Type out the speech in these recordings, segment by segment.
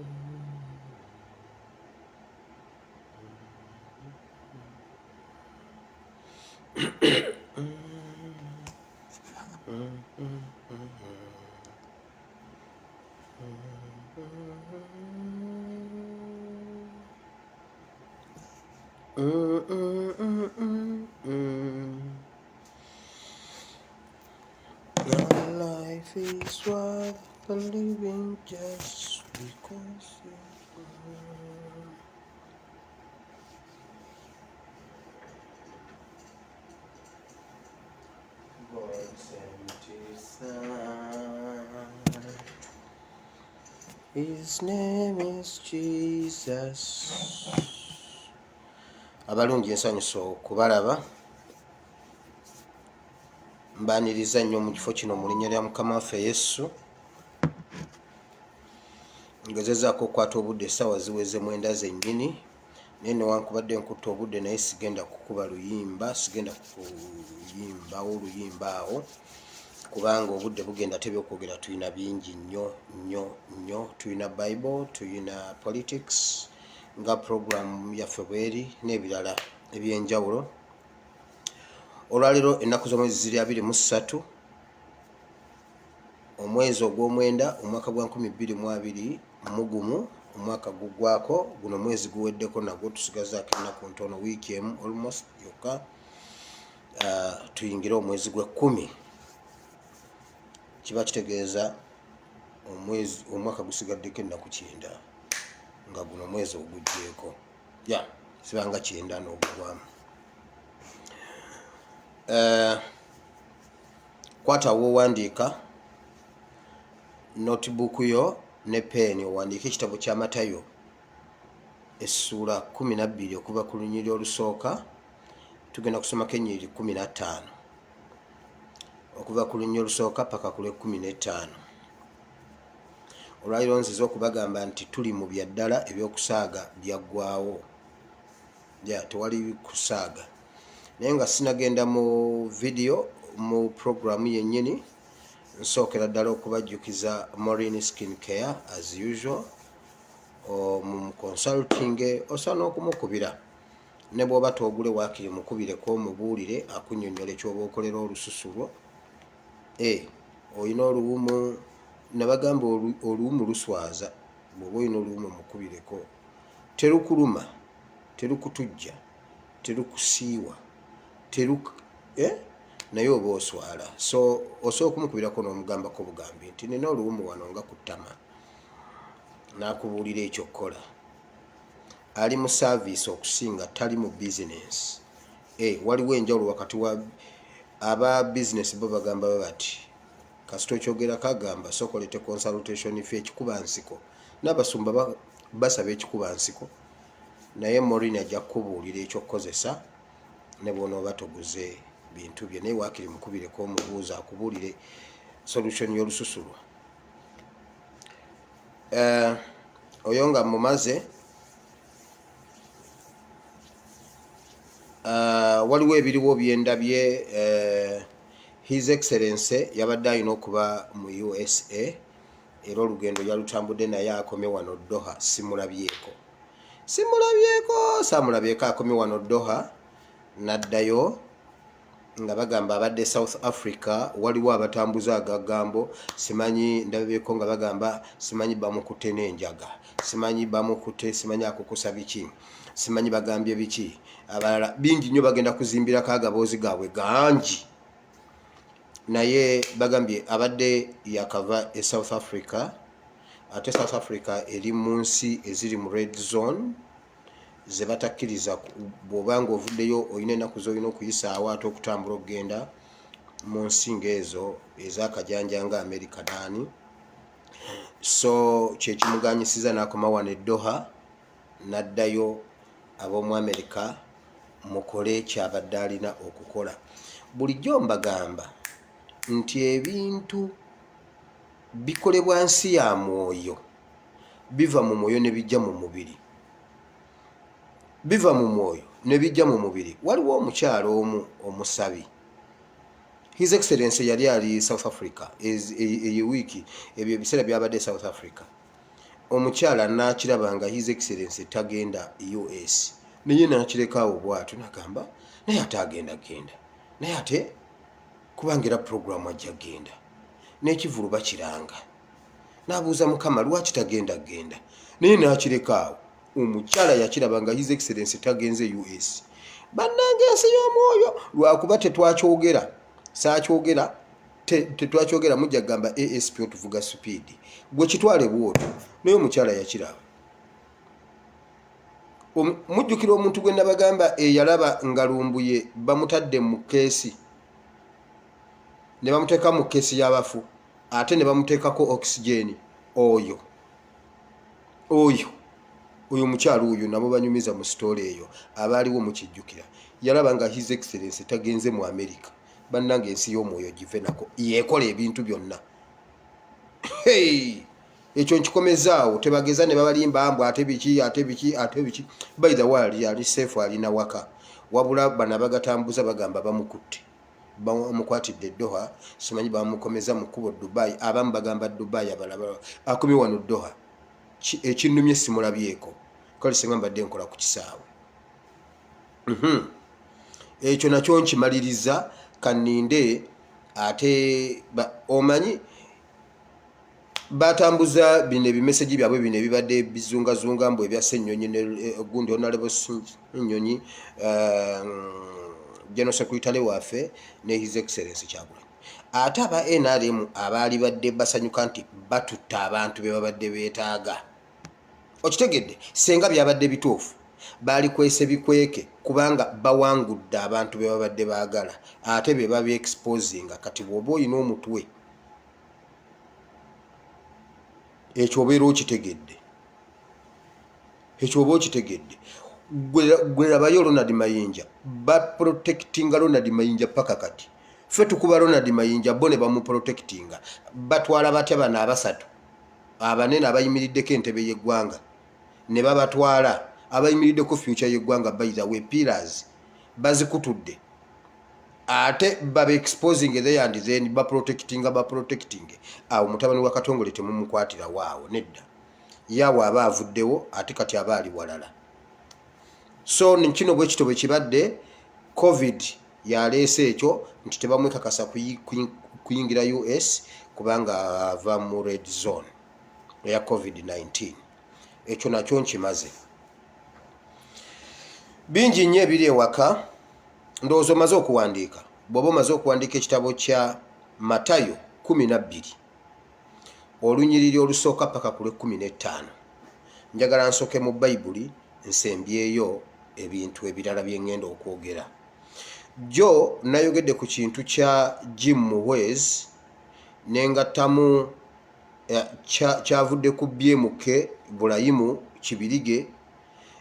My life is worth the living just because you God sent his son. His name is Jesus. Abalungi ensanyusa okubalaba mbaniriza nnyo mu kifo kino mu linnya lya mukama waffe Yesu. Ngezezaako okukwata obudde, essaawa ziweze 9 zennyini, naye newankubadde nkutta obudde naye sigenda kukuba luyimba, sigenda kuyimbawo oluyimba awo kubanga obudde bugenda, ate ebyokwogera tulina bingi nnyo nnyo nnyo. Tulina Bible, tulina politics nga program yaffe bweri n'ebirala ebyenjawulo. Olwaleero ennaku z'omwezi ziri 23 omwezi ogw'omwenda omwaka gwa 2021. Omwaka guggwako, guno mwezi guweddeko nagwo, tusigazaako ennaku ntono, wiiki emu almost yokka, tuyingire omwezi gw'ekkumi. Kiba kitegeeza omwezi omwaka gusigaddeko ennaku 90 nga guno omwezi oguggyeko ya zibanga 90 n'obugwamu. Kwata w'owandiika, notebook yo ne peeni, owandiike ekitabo kya Matayo essuula 12 okuva ku lunyiriri olusooka. Tugenda kusomako ennyiriri 15 okuva ku lunyiriri olusooka paka ku lw'e 15. Olwaliro nziza okubagamba nti tuli mu bya ddala, ebyokusaaga byaggwawo ya tewali kusaaga. Naye nga sinagenda mu vidiyo, mu programu yennyini, nsookera ddala okubajjukiza Morin Skin Care. As usual, mu consulting osobola n'okumukubira ne bw'oba toogule, waakiri mukubireko omubuulire akunnyonnyola ekyoba okolera olususu lwo. Olina oluwumu, nabagamba oluwumu luswaza. Bw'oba olina oluwumu mukubireko, terukuluma, terukutujja, terukusiiwa, teruk eh? Naye oba oswala, so osobola okumukubirako n'omugambako bugambi nti nina oluwumu wano nga ku ttama, n'akubuulira ekyokukola. Ali mu service okusinga, tali mu business. Waliwo enjawulo wakati wa aba business, bo bagamba bati kasita okyogerako agamba sooka oleete consultation fee, ekikuba nsiko. N'abasumba basaba ekikuba nsiko, naye Morin ajja kukubuulira ekyokukozesa ne bw'onooba toguze bintu bye. Naye waakiri mukubireko omubuuza akubuulire solution y'olususu lwo. Oyo nga mumaze, waliwo ebiriwo byendabye. His Excellency yabadde alina okuba mu USA era olugendo yalutambudde, naye akomye wano Doha. Simulabyeko, simulabyeko, samulabyeko. Akomye wano Doha n'addayo nga bagamba abadde South Africa. Waliwo abatambuza agagambo, simanyi ndabyeko nga bagamba simanyi bamukutte n'enjaga, simanyi bamukutte, simanyi akukusa biki, simanyi bagambye biki, abalala bingi nnyo bagenda kuzimbirako agaboozi gaabwe gangi. Naye bagambye abadde yakava e South Africa, ate South Africa eri mu nsi eziri mu red zone ze batakkiriza. Bw'oba nga ovuddeyo olina ennaku z'olina okuyisaawo ate okutambula okugenda mu nsi ng'ezo ez'akajanja nga America naani. So kyekimuganyisiza n'akoma wano e Doha n'addayo. Ab'omu America mukole kyabadde alina okukola. Bulijjo mbagamba nti ebintu bikolebwa nsi ya mwoyo, biva mu mwoyo ne bijja mu mubiri, biva mu mwoyo ne bijja mu mubiri. Waliwo omukyalo omu omusabi. His Excellency yali ali South Africa eyo wiiki, ebyo ebiseera byabadde South Africa. Omukyala n'akiraba nga His Excellency tagenda US, naye n'akireka awo bw'atyo, n'agamba naye ate agenda genda, naye ate kubanga era pulogulaamu ajja genda n'ekivulu bakiranga. N'abuuza Mukama lwaki tagenda genda, naye n'akireka awo. Omukyala yakiraba nga His Excellency tagenze US. Bannange, ensi y'omwoyo, lwakuba tetwakyogera, saakyogera, tetwakyogera, mujja kugamba ASP otuvuga supiidi, gwe kitwale bwotyo, naye omukyala yakiraba. Mujjukira omuntu gwe nabagamba eyalaba nga Lumbuye bamutadde mu keesi, ne bamuteeka mu keesi y'abafu, ate ne bamuteekako oxygen? Oyo omukyalo oyo nabo banyumiza mu sitoola eyo, abaaliwo mukijjukira. Yalaba nga His Excellence tagenze mu America. Bannange, ensi y'omwoyo give nako yeekola ebintu byonna. Hey! Ekyo nkikomezaawo. Tebageza ne babalimba mbu ate biki, ate biki, ate biki. By the way, ali safe, alina waka. Wabula bano abagatambuza bagamba bamukutte, bamukwatidde Doha, simanyi bamukomeza mu kkubo Dubai. Abamu bagamba Dubai, abalala akomye wano Doha. Ekinnumye simulabyeko, kale singa mbadde nkola ku kisaawe. Ekyo nakyo nkimaliriza. Kaninde ate omanyi batambuza bino ebimesegi byabwe bino ebibadde bizungazunga mbu ebya Ssennyonyi ne gundi, Honorable Ssennyonyi, General Secretary waffe, ne His Excellence Kyagulanyi. Ate aba NRM abaali badde basanyuka nti batutta abantu be babadde beetaaga, okitegedde, senga byabadde bituufu, baali kwese bikweke, kubanga bawangudde abantu be babadde baagala, ate be babi exposinga. Kati bw'oba olina omutwe, ekyo obeera okitegedde, ekyo oba okitegedde. Gwe labayo Ronald Mayinja, baprotectinga Ronald Mayinja paka kati. Ffe tukuba Ronald Mayinja, bo ne bamuprotectinga. Batwala batya bano abasatu abanene abayimiriddeko entebe y'eggwanga, ne babatwala abayimiriddeko future y'eggwanga? By the way, pillars bazikutudde, ate baba exposing there and then baprotectinga, baprotecting awo. Mutabani wa Katongole temumukwatira waawo, nedda, yawe aba avuddewo, ate kati aba ali walala. So kino bwe kityo bwe kibadde. COVID yaleese ekyo nti tebamwekakasa kuyingira US kubanga ava mu red zone eya COVID-19. Ekyo nakyo nkimaze. Bingi nnyo ebiri ewaka. Ndowooza omaze okuwandiika. Bw'oba omaze okuwandiika ekitabo kya Matayo 12, olunyiriri olusooka paka ku lw'e-15, njagala nsooke mu Bayibuli, nsembyeyo ebintu ebirala bye ŋŋenda okwogera. Jjo nayogedde ku kintu kya Jim Muhwezi, nengattamu kyavudde ku BMK Bulayimu Kibirige,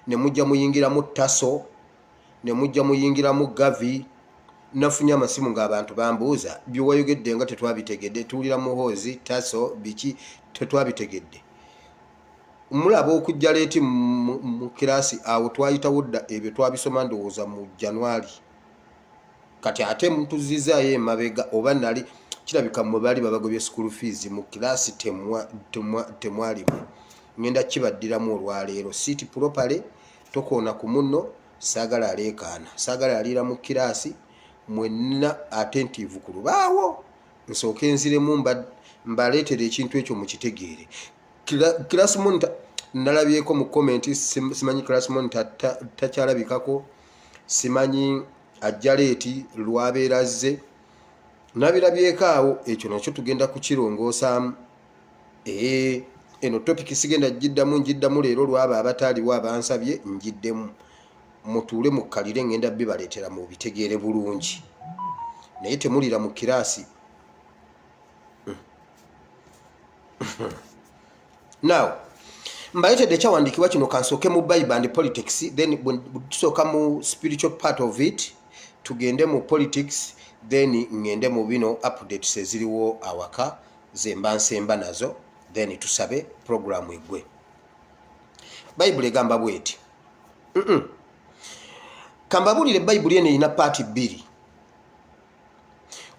ne mujja muyingiramu Taso, ne mujja muyingiramu Gavi. Nafunye amasimu ng'abantu bambuuza, byewayogedde nga tetwabitegedde, tuwulira Muhoozi, Taso, biki, tetwabitegedde. Mulaba okujja late mu kirasi awo, twayitawo dda, ebyo twabisoma ndowooza mu January. Kati ate mutuzizaayo emabega. Oba nali kirabika mmwe baali babagobye school fees mu kirasi, temwalimu. Ngenda kibaddiramu olwaleero. Sit properly, tokoona ku munno. Saagala aleekaana, saagala aliira mu kirasi. Mwenna attentive ku lubaawo, nsooke nziremu mbaleetere ekintu ekyo mukitegeere. Class monitor nalabyeko mu comment, simanyi class monitor takyalabikako, simanyi ajja late, lwabeera azze, nabirabyeko awo. Ekyo nakyo tugenda kukirongoosaamu. Ee, eno topic sigenda giddamu, njiddamu leero lwaba abataaliwo abansabye njiddemu. Mutuule mukkalire, ngenda bibaleetera mubitegeere bulungi, naye temulira mu kiraasi. Now mbaleetedde ekyawandiikibwa kino. Kansooke mu Bible and politics, then bwe tusooka mu spiritual part of it, tugende mu politics, then ŋŋende mu bino updates eziriwo awaka zemba nsemba nazo, then tusabe program eggwe. Bayibuli egamba bweti. Kambabuulire, Bayibuli eno erina part bbiri.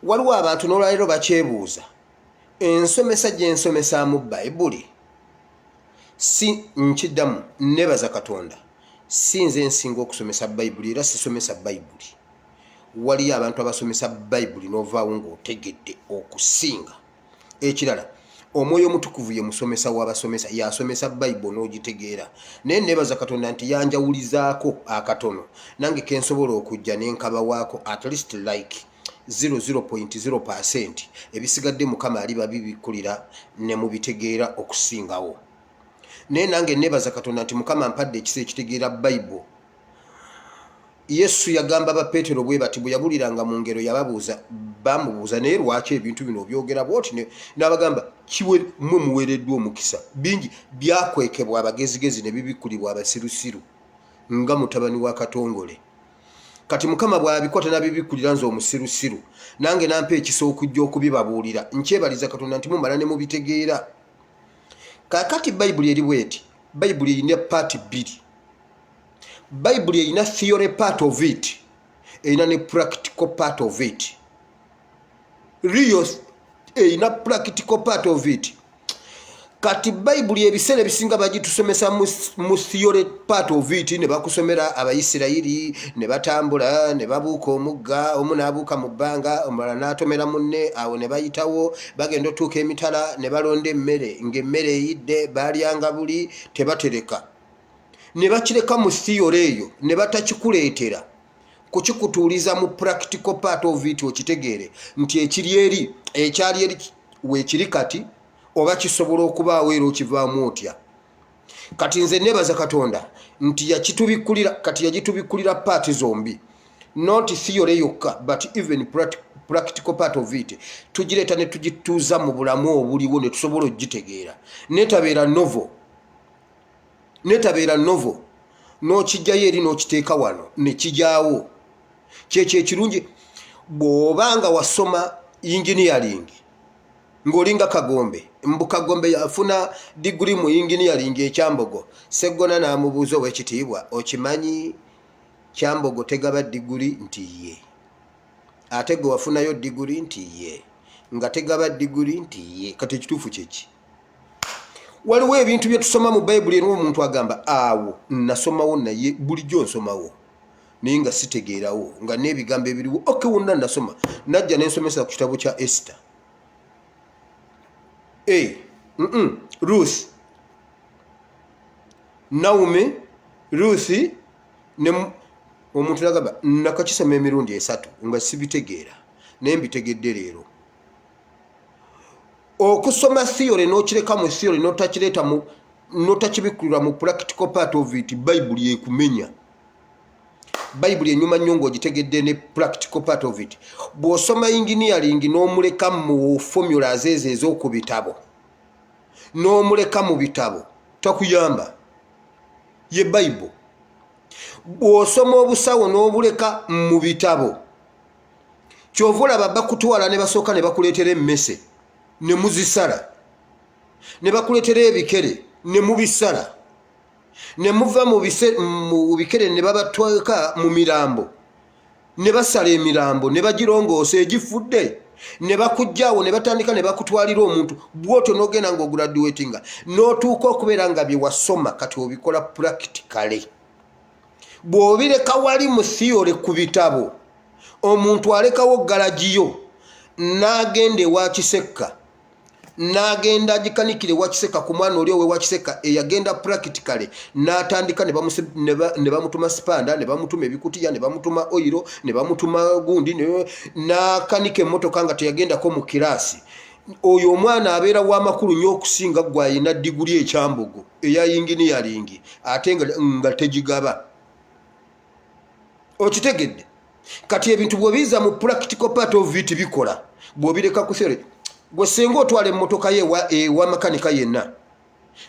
Waliwo abantu n'olwaleero bakyebuuza ensomesa gye nsomesaamu Bayibuli. Si nkiddamu, nebaza Katonda, si nze nsinga okusomesa Bayibuli, era sisomesa Bayibuli. Waliyo abantu abasomesa Bayibuli n'ovaawo ng'otegedde okusinga. Ekirala, Omwoyo Omutukuvu ye musomesa w'abasomesa, y'asomesa Bayibuli n'ogitegeera. Naye nebaza Katonda nti yanjawulizaako akatono nange kensobola okujja ne nkabawaako at least like 00.0%. Ebisigadde Mukama ali babibikkulira ne mubitegeera okusingawo. Naye nange nebaza Katonda nti Mukama ampadde ekisa ekitegeera Bayibuli. Yesu yagamba ba Peetero bwe bati bwe yabuliranga mu ngero, yababuuza, bamubuuza, naye lwaki ebintu bino obyogera bw'oti? N'abagamba, kiwe mmwe muweereddwa omukisa, bingi byakwekebwa abagezigezi ne bibikkulibwa abasirusiru nga mutabani wa Katongole. Kati Mukama bw'abikwata n'abibikkulira nze omusirusiru, nange n'ampa ekisa okujja okubibabuulira, nkyebaliza Katonda nti mumala ne mubitegeera. Kaakati Bayibuli eri bw'eti, Bayibuli erina paati bbiri. Bayibuli erina theory part of it, erina ne practical part of it. Real erina practical part of it. Kati Bayibuli ebiseera ebisinga bagitusomesa mu theory part of it, ne bakusomera Abayisirayiri ne batambula ne babuuka omugga, omu n'abuuka mu bbanga, omulala n'atomera munne, awo ne bayitawo, bagenda otuuka emitala ne balonda emmere, ng'emmere eyidde, baalyanga buli, tebatereka. Ne bakireka mu theory eyo ne batakikuleetera kukikutuuliza mu practical part of it, okitegeere nti ekiri eri ekyali eri weekiri kati, oba kisobola okubaawo era okivaamu otya. Kati nze nebaza Katonda nti yakitubikkulira, kati yagitubikkulira part zombi, not theory yokka but even practical part of it. Tugireeta ne tugituuza mu bulamu obuliwo ne tusobola okugitegeera, netabeera novel, netabeera novel, n'okijjayo eri n'okiteeka wano ne kijaawo. Kyekyo ekirungi. Bw'oba nga wasoma engineering ng'olinga Kagombe, mbu Kagombe yafuna diguri mu engineering ekyambogo, Seggona n'amubuuza, ow'ekitiibwa, okimanyi Kyambogo tegaba diguri? Nti ye. Ate gwe wafunayo diguri? Nti ye. Nga tegaba diguri? Nti ye. Kati ekituufu kyeki? Waliwo ebintu bye tusoma mu Bayibuli era omuntu agamba, awo nasomawo, naye bulijjo nsomawo naye nga sitegeerawo nga n'ebigambo ebiriwo. Ok, wonna nasoma, najja nensomesa ku kitabo kya Esther, e Ruth, Naomi, Ruth, ne omuntu nagamba, nakakisoma emirundi 3 nga sibitegeera, naye mbitegedde leero. Okusoma theory n'okireka mu theory, n'otakireeta mu, n'otakibikkulira mu practical part of it, Bayibuli ekumenya. Bayibuli enyuma nnyo ng'ogitegedde ne practical part of it. Bw'osoma engineering n'omuleka mu formulas ezo ez'oku bitabo, n'omuleka mu bitabo, takuyamba ye Bayibuli. Bw'osoma obusawo n'obuleka mu bitabo, kyova olaba bakutwala ne basooka ne bakuleetera emmese ne muzisala, ne bakuleetera ebikere ne mubisala, ne muva mu bikere ne babatweka mu mirambo, ne basala emirambo ne bagirongoosa egifudde, ne bakuggyaawo ne batandika ne bakutwalira omuntu bw'otyo, n'ogenda ng'ograduatinga n'otuuka okubeera nga bye wasoma kati obikola practically. Bw'obireka wali mu theory ku bitabo, omuntu alekawo galagiyo n'agenda ewa Kisekka, n'agenda agikanikire ewa Kisekka ku mwana oli owewa Kisekka eyagenda practically n'atandika ne bamutuma spanner, ne bamutuma ebikutiya, ne bamutuma oil, ne bamutuma gundi, n'akanika emmotoka nga teyagendako mu kiraasi. Oyo omwana abeera w'amakulu nnyo okusinga gwe ayina diguli ekyambogo eya engineering ate nga tegigaba. Okitegedde? Kati ebintu bwebiza mu practical part of it bikola. Bw'obireka ku theory, gwe senga otwala emmotoka ye ewa makanika yenna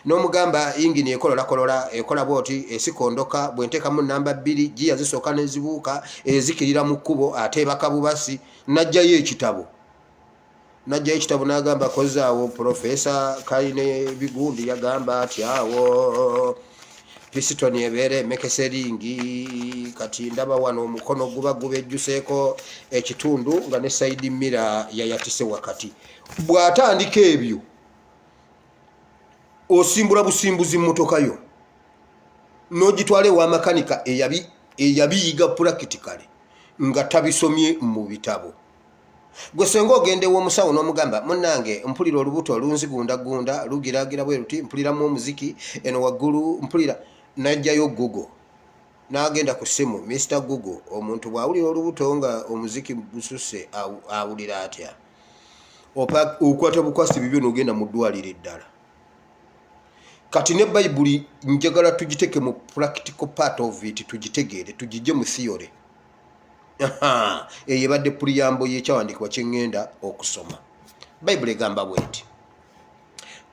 n'omugamba, yingini ekololakolola, ekola bwoti, esikondoka, bwe nteekamu namba 2 giya zisooka nezibuuka, ezikirira mu kkubo, ate ebaka bubasi, n'ajjayo ekitabo, najjayo ekitabo n'agamba, kozaawo Profesa Kaine Bigundi yagamba ati awo piston ebeera emekese ring. Kati ndaba wano omukono guba gubejjuseeko ekitundu nga ne side mirror yayatise wakati. Bw'atandika ebyo, Osimbula busimbuzi mmotoka yo n'ogitwala ewa makanika eyabiyiga pulakitikale nga tabisomye mu bitabo. Gwe senga ogenda ew'omusawo n'omugamba, munnange mpulira olubuto lunzigundagunda, lugiragira bwe luti, mpuliramu omuziki eno waggulu, mpulira. N'ajjayo Google n'agenda ku ssimu, Mister Google, omuntu bw'awulira olubuto nga omuziki gususse awulira atya? Okwata bukwasi bibyo n'ogenda mu ddwaliro eddala. Kati ne Bayibuli njagala tugiteeke mu practical part of it, tugitegeere, tugigye mu theory. Eyo ebadde puliyambo y'ekyawandiikibwa kye ŋŋenda okusoma. Bayibuli egamba bweti,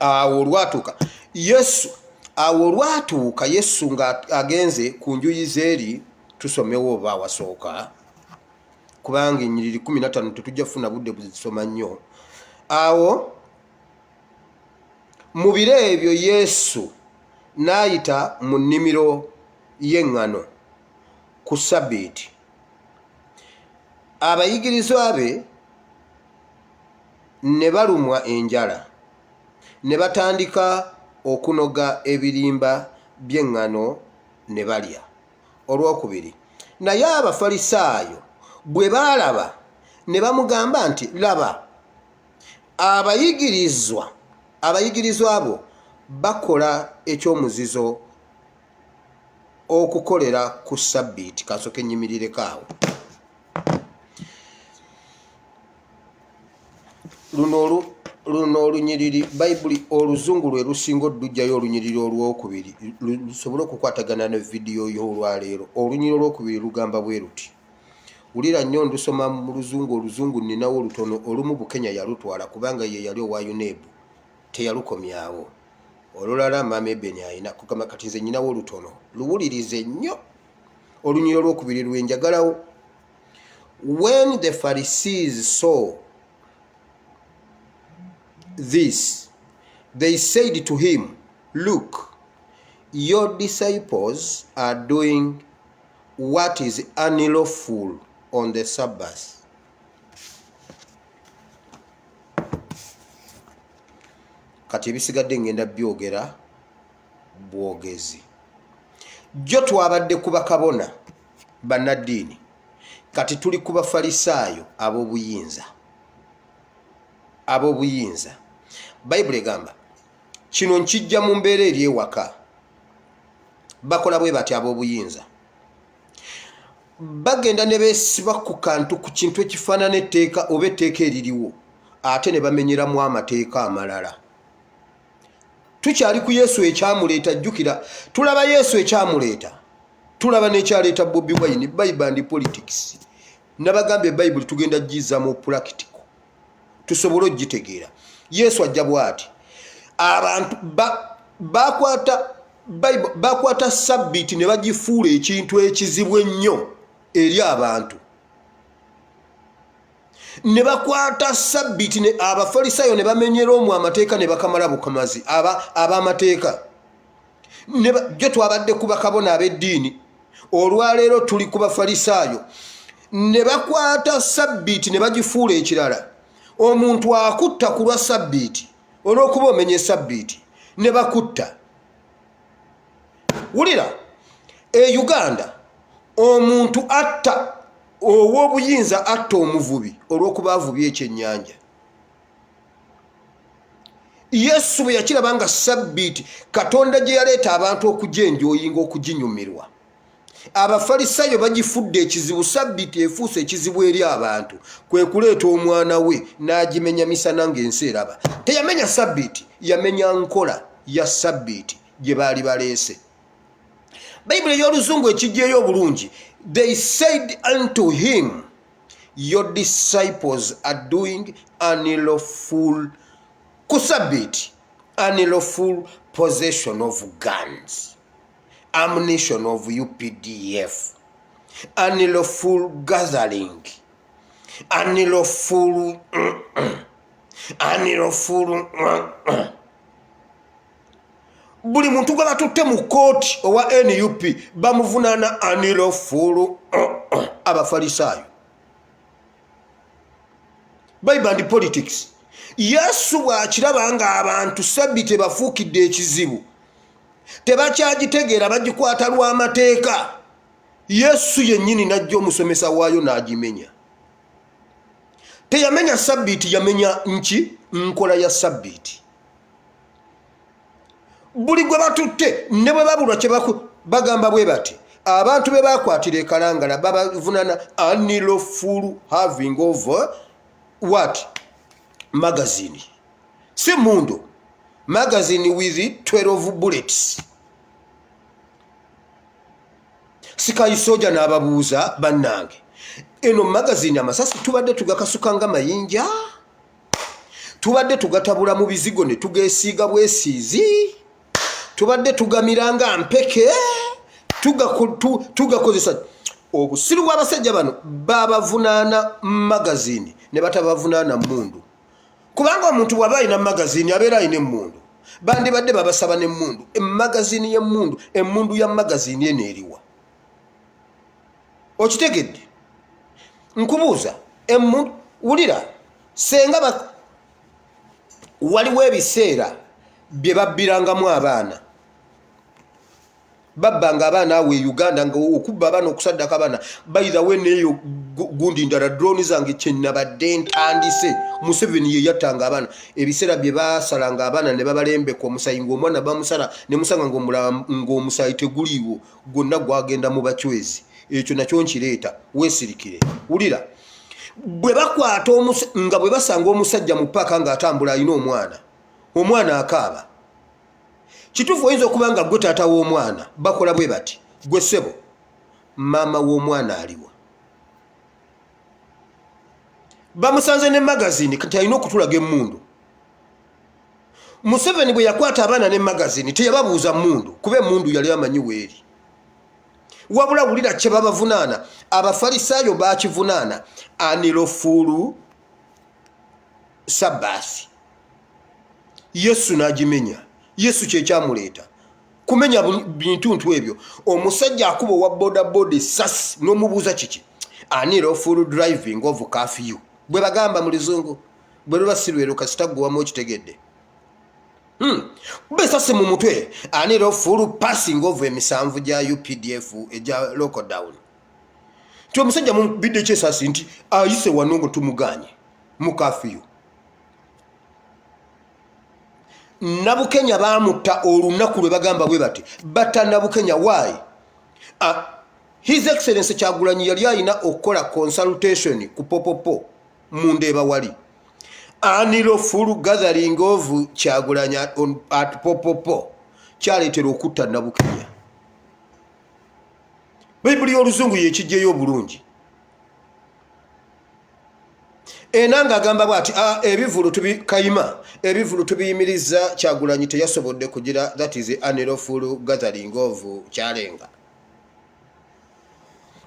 awo olwatuuka Yesu, awo olwatuuka Yesu nga agenze ku njuyi z'eri, tusomewo oba awasooka, kubanga ennyiriri 15 tetujja kufuna budde buzisoma nnyo. Awo mu biro ebyo Yesu n'ayita mu nnimiro y'eŋŋano ku Ssabbiiti, abayigirizwa be ne balumwa enjala, ne batandika okunoga ebirimba by'eŋŋano ne balya. Olwokubiri, naye Abafalisaayo bwe baalaba, ne bamugamba nti, Laba, abayigirizwa bo bakola eky'omuzizo okukolera ku Ssabbiiti. Kansooke nnyimirireko awo. Luno olunyiriri, Bayibuli oluzungu lwe lusinga oddujjayo, olunyiriri olwokubiri lusobole okukwatagana ne vidiyo y'olwaleero. Olunyiriri olwokubiri lugamba bwe luti, wulira nnyo, ndusoma mu luzungu. Oluzungu nninawo olutono, olumu Bukenya yalutwala kubanga ye yali owa UNEB, teyalukomyawo. Olulala Maama Ebeni alina kugamba, kati nze nnyinawo olutono. Luwulirize nnyo olunyiriri olwokubiri lwe njagalawo. When the Pharisees saw this, they said to him, Look, your disciples are doing what is unlawful on the Sabbath. Kati ebisigadde ngenda byogera bwogezi. Jjo twabadde ku bakabona bannaddiini, kati tuli ku Bafalisaayo ab'obuyinza. Ab'obuyinza, Bayibuli egamba kino nkijja mu mbeera eri ewaka, bakola bwe bati. Ab'obuyinza bagenda ne beesiba ku kantu, ku kintu ekifaanana etteeka oba etteeka eririwo, ate ne bamenyeramu amateeka amalala. Tukyali ku Yesu ekyamuleeta. Jjukira, tulaba Yesu ekyamuleeta, tulaba n'ekyaleeta Bobi Wine, Bible and politics. Nabagambye Bayibuli tugenda giza mu practical tusobole okugitegeera. Yesu ajja bw'ati, abantu bakwata bakwata Sabbiiti ne bagifuula ekintu ekizibu ennyo eri abantu, ne bakwata Sabbiiti ne Abafalisaayo ne bamenyera omwo amateeka ne bakamala bukamazi ab'amateeka. Jo twabadde ku bakabona ab'eddiini, olwaleero tuli ku Bafalisaayo. Ne bakwata Sabbiiti ne bagifuula ekirala. Omuntu akutta ku lwa Sabbiiti, olw'okuba omenye Sabbiiti ne bakutta. Wulira, e Uganda omuntu atta, ow'obuyinza atta omuvubi olw'okuba avubye ekyennyanja. Yesu bwe yakiraba nga Sabbiiti Katonda gye yaleeta abantu okugyenjoyinga, okuginyumirwa, Abafalisaayo bagifudde ekizibu, Sabbiiti efuuse ekizibu eri abantu, kwe kuleeta omwana we n'agimenya misana ng'ensi eraba. Teyamenya Sabbiiti, yamenya nkola ya Sabbiiti gye baali baleese. Bayibuli ey'oluzungu ekijjeeyo obulungi, they said unto him, your disciples are doing unlawful ku Sabbiiti, unlawful possession of guns, ammunition of UPDF, unlawful gathering, unlawful. Buli muntu gwe batutte mu kkooti owa NUP bamuvunaana unlawful. Abafalisaayo, Bible and politics. Yesu bw'akiraba ng'abantu sabbiiti ebafuukidde ekizibu, tebakyagitegeera, bagikwata lw'amateeka, Yesu yennyini n'ajja omusomesa waayo n'agimenya. Teyamenya sabbiiti, yamenya nki? Nkola ya sabbiiti. Buli gwe batutte ne bwe babulwa kye bagamba bwe bati, abantu be bakwatira e Kalangala babavunana unlawful having of what? Magazine, si mundu, magazine with 12 bullets. Sikayisoja n'ababuuza, bannange, eno magazine amasasi tubadde tugakasuka nga mayinja, tubadde tugatabula mu bizigo ne tugesiiga bwesiizi, tubadde tugamira nga mpeke, tugakozesa. Obusiru bw'abasajja bano, babavunaana magazine ne batabavunaana mundu, kubanga omuntu bw'aba alina magazine abeera alina emmundu. Bandibadde babasaba n'emmundu, emagazine y'emmundu, emmundu ya magazine eno eriwa? Okitegedde? Nkubuuza, emmundu, wulira, senga waliwo ebiseera bye babbirangamu abaana, babbanga abaana awo e Uganda, nga okubba abaana, okusaddaka abaana. Bayirawe neeyo gundi ndala, drone zange kyenabadde ntandise. Museveni ye yattanga abaana, ebiseera bye basalanga abaana ne babalembeka omusayi, ngaomwana bamusala ne musanga ng'omusaayi teguliiwo, gwonna gwagenda mu bacwezi. Ekyo nakyo nkireeta, weesirikire. Wulira, bwe bakwata nga bwe basanga omusajja mu paaka ng'atambula alina omwana, omwana akaaba. Kituufu, oyinza okuba nga gwe taata w'omwana. Bakola bwe bati, gwe ssebo, maama w'omwana aliwa? Bamusanze ne magazine, kati alina okutulaga emmundu. Museveni bwe yakwata abaana ne magazine teyababuuza mundu, kuba emundu yali amanyi weeri. Wabula wulira kye babavunaana, Abafalisaayo bakivunaana unlawful Sabbath. Yesu n'agimenya. Yesu kyekyamuleeta kumenya bintuntu ebyo. Omusajja akuba owa bodaboda esasi n'omubuuza kiki? Unlawful driving of curfew, bwe bagamba mu luzungu. Bwe luba si lwero, kasita gwewamu okitegedde. Kuba esasi mu mutwe, unlawful passing of emisanvu gya UPDF egya lockdown, nti omusajja mubidde kyesasi nti ayise wano nga tumuganye mu curfew. Nabukenya bamutta olunaku lwe bagamba bwe bati batta Nabukenya. Why? His Excellence Kyagulanyi yali alina okukola consultation ku Popopo mundeeba wali, unlawful gathering of Kyagulanyi at Popopo kyaleetera okutta Nabukenya. Bayibuli y'oluzungu yekijjeyo obulungi. Enanga agamba bwati, ah, ebivulu tubi kayima, ebivulu tubiyimiriza. Kyagulanyi teyasobodde kugira, that is unlawful gathering of Kyalenga.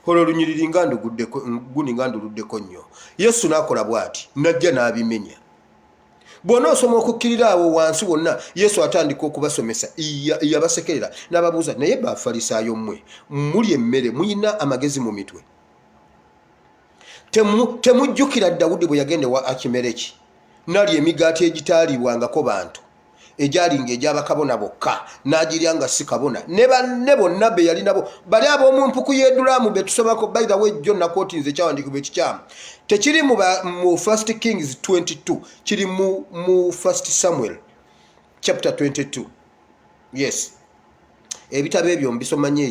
Olwo olunyiriri nga nduguddeko, gundi nga nduluddeko nnyo. Yesu n'akola bw'ati, najja n'abimenya. Bw'ona osoma okukkirira awo wansi wonna, Yesu atandika okubasomesa, yabasekerera n'ababuuza, naye Bafalisaayo mmwe muli emmere, muyina amagezi mu mitwe? Temujjukira Dawudi bwe yagenda ewa Akimereki nalya emigaati egitaalibwangako bantu, egyalinga egy'abakabona bokka, n'agirya nga si kabona, ne banne bonna be yali nabo, bali ab'omu mpuku y'Edulaamu be tusomako? By the way, jjo nakwotinze ekyawandiikibwa ekikyamu. Tekiri mu First Kings 22, kiri mu First Samuel chapter 22. Yes, ebitabo ebyo mbisoma nnyo,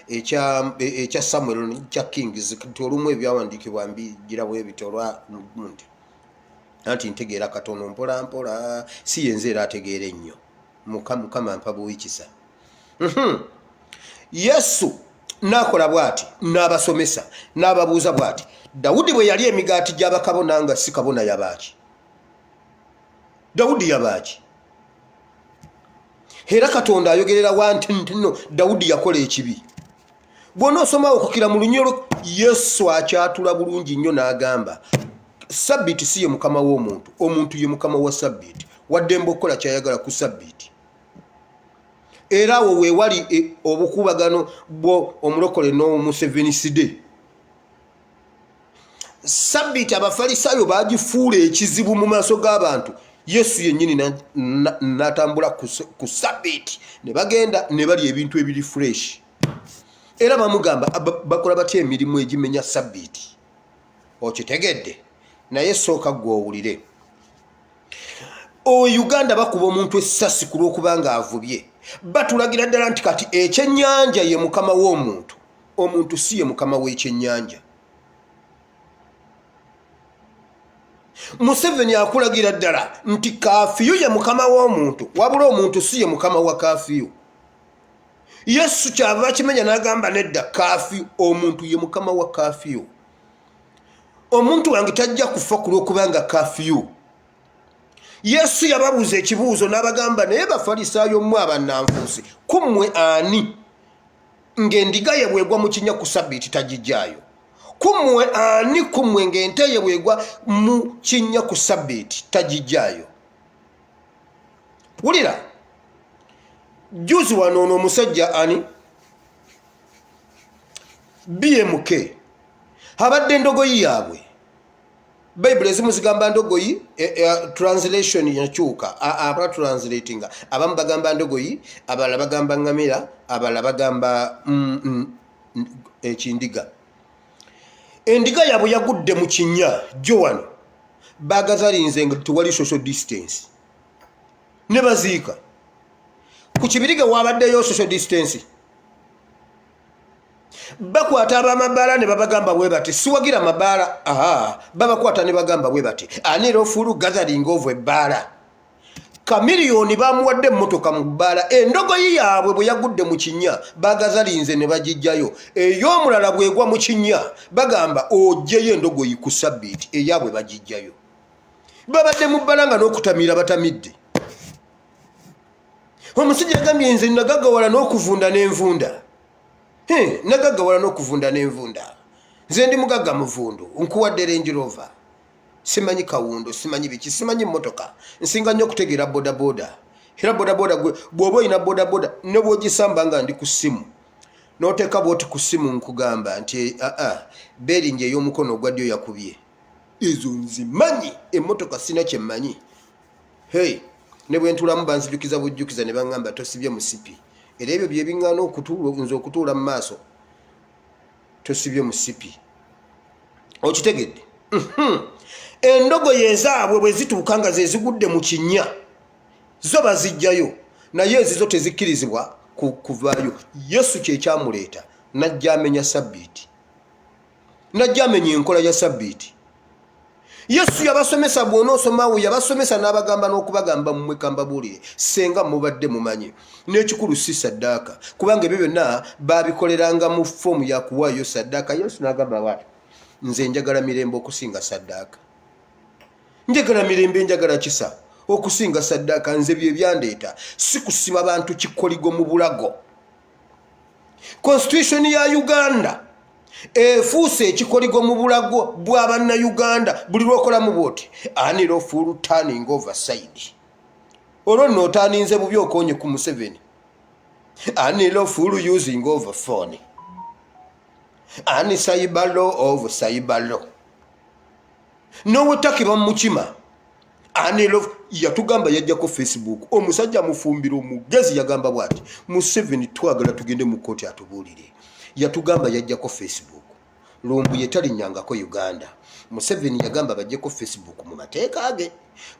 ekya Samuel ekya Kings, nti olumu ebyawandiikibwa mbigira bwe bityo olwa nti anti ntegeera katono mpola mpola, si yenze era ategeera ennyo. Mukama mpa buwikisa. Yesu n'akola bw'ati, n'abasomesa, n'ababuuza bw'ati, Dawudi bwe yali emigaati gy'abakabona nga si kabona, yabaaki? Dawudi yabaaki? Era Katonda ayogerera wa nti nno Dawudi yakola ekibi? Bw'ona osomawo okukira mu lunyolo, Yesu akyatula bulungi nnyo n'agamba, sabbiiti si ye mukama w'omuntu, omuntu ye mukama wa sabbiiti. Waddembe okukola kyayagala ku sabbiiti. Era awo weewali obukubagano bwo omulokole n'omuseveniside. Sabbiiti Abafalisaayo bagifuula ekizibu mu maaso g'abantu. Yesu yennyini n'atambula ku sabbiiti, ne bagenda ne balya ebintu ebiri fresh. Era bamugamba bakola batya emirimu egimenya sabbiiti? Okitegedde? Naye sooka ggwe owulire. O Uganda bakuba omuntu essasi ku lw'okuba nga avubye. Batulagira ddala nti kati ekyennyanja ye mukama w'omuntu, omuntu si ye mukama w'ekyennyanja. Museveni akulagira ddala nti kafiyu ye mukama w'omuntu, wabula omuntu si ye mukama wa kafiyu. Yesu kyava akimenya n'agamba nedda, kafiyu, omuntu ye mukama wa kafiyu. Omuntu wange tajja kufa ku lw'okubanga kafiyu. Yesu yababuuza ekibuuzo n'abagamba, naye Bafalisaayo mmwe abannanfuusi, ku mmwe ani ng'endiga ye bw'egwa mu kinnya ku sabbiiti tagijjaayo? Ku mmwe ani ku mmwe ng'ente ye bw'egwa mu kinnya ku sabbiiti tagijjaayo? Wulira, juzi wano ono omusajja ani BMK abadde endogoyi yaabwe. Bayibuli ezimu zigamba ndogoyi, translation yakyuka, aba translatinga abamu bagamba ndogoyi, abalala bagamba ŋŋamira, abalala bagamba ekindiga. Endiga yaabwe yagudde mu kinnya jjo wano, bagazalinze nga tewali social distance ne baziika. Ku Kibirige wabaddeyo social distance. Bakwata ab'amabaala ne babagamba bwe bati, siwagira mabaala, aha, babakwata ne bagamba bwe bati, unlawful gathering of ebbaala. Kamiliyoni bamuwadde emmotoka mu bbaala. Endogoyi yaabwe bwe yagudde mu kinnya bagazalinze ne bagijjayo. Ey'omulala bw'egwa mu kinnya bagamba oggyeyo endogoyi ku sabbiiti, eyaabwe bagijjayo. Babadde mu bbala nga n'okutamiira batamidde. Omusajja yagambye nze nagaggawala n'okuvunda n'envunda. Nagaggawala n'okuvunda n'envunda. Nze ndi mugagga muvundu, nkuwadde Range Rover, simanyi kawundo, simanyi biki, simanyi mmotoka, nsinga nnyo okutegeera bodaboda. Era bodaboda gwe bw'oba olina bodaboda ne bw'ogisamba nga ndi ku ssimu n'oteeka bw'oti ku ssimu, nkugamba nti aa beeringi ey'omukono ogwa ddyo yakubye. Ezo nzimanyi, emmotoka sina kye mmanyi. Hey, ne bwe ntuulamu banzijukiza bujjukiza ne baŋŋamba tosibye musipi. Era ebyo bye biŋŋaana nze okutuula mu maaso, tosibye musipi. Okitegedde? Endogoyi ezaabwe bwe zituuka nga ze zigudde mu kinnya, zo bazijjayo, naye ezizo tezikkirizibwa kuvaayo. Yesu kye kyamuleeta n'ajja amenya sabbiiti, n'ajja amenya enkola ya sabbiiti. Yesu yabasomesa, bw'onoosomaawo yabasomesa n'abagamba n'okubagamba, mmwe kambabuulire, senga mubadde mumanyi n'ekikulu si saddaaka, kubanga ebyo byonna baabikoleranga mu foomu ya kuwaayo saddaaka. Yesu n'agamba bw'ati, nze njagala mirembe okusinga saddaaka, njagala mirembe, njagala kisa okusinga saddaaka. Nze bye byandeeta si kusiba bantu kikoligo mu bulago. Constitution ya Uganda efuuse ekikoligo mu bulago bwa Bannayuganda. Buli lwokolamu bwoti unlawful turning over side, olwo nno otaaninze bubi, okonye ku Museveni. Unlawful using of phone, un cyber law of cyber law, n'owetaki bamukima unlawful. Yatugamba yajjako Facebook. Omusajja Mufumbiro omugezi yagamba bwati, Museveni twagala tugende mu kooti atubuulire. Yatugamba yajjako Facebook. Lumbuye talinnyangako Uganda. Museveni yagamba bajjeko Facebook mu mateeka ge.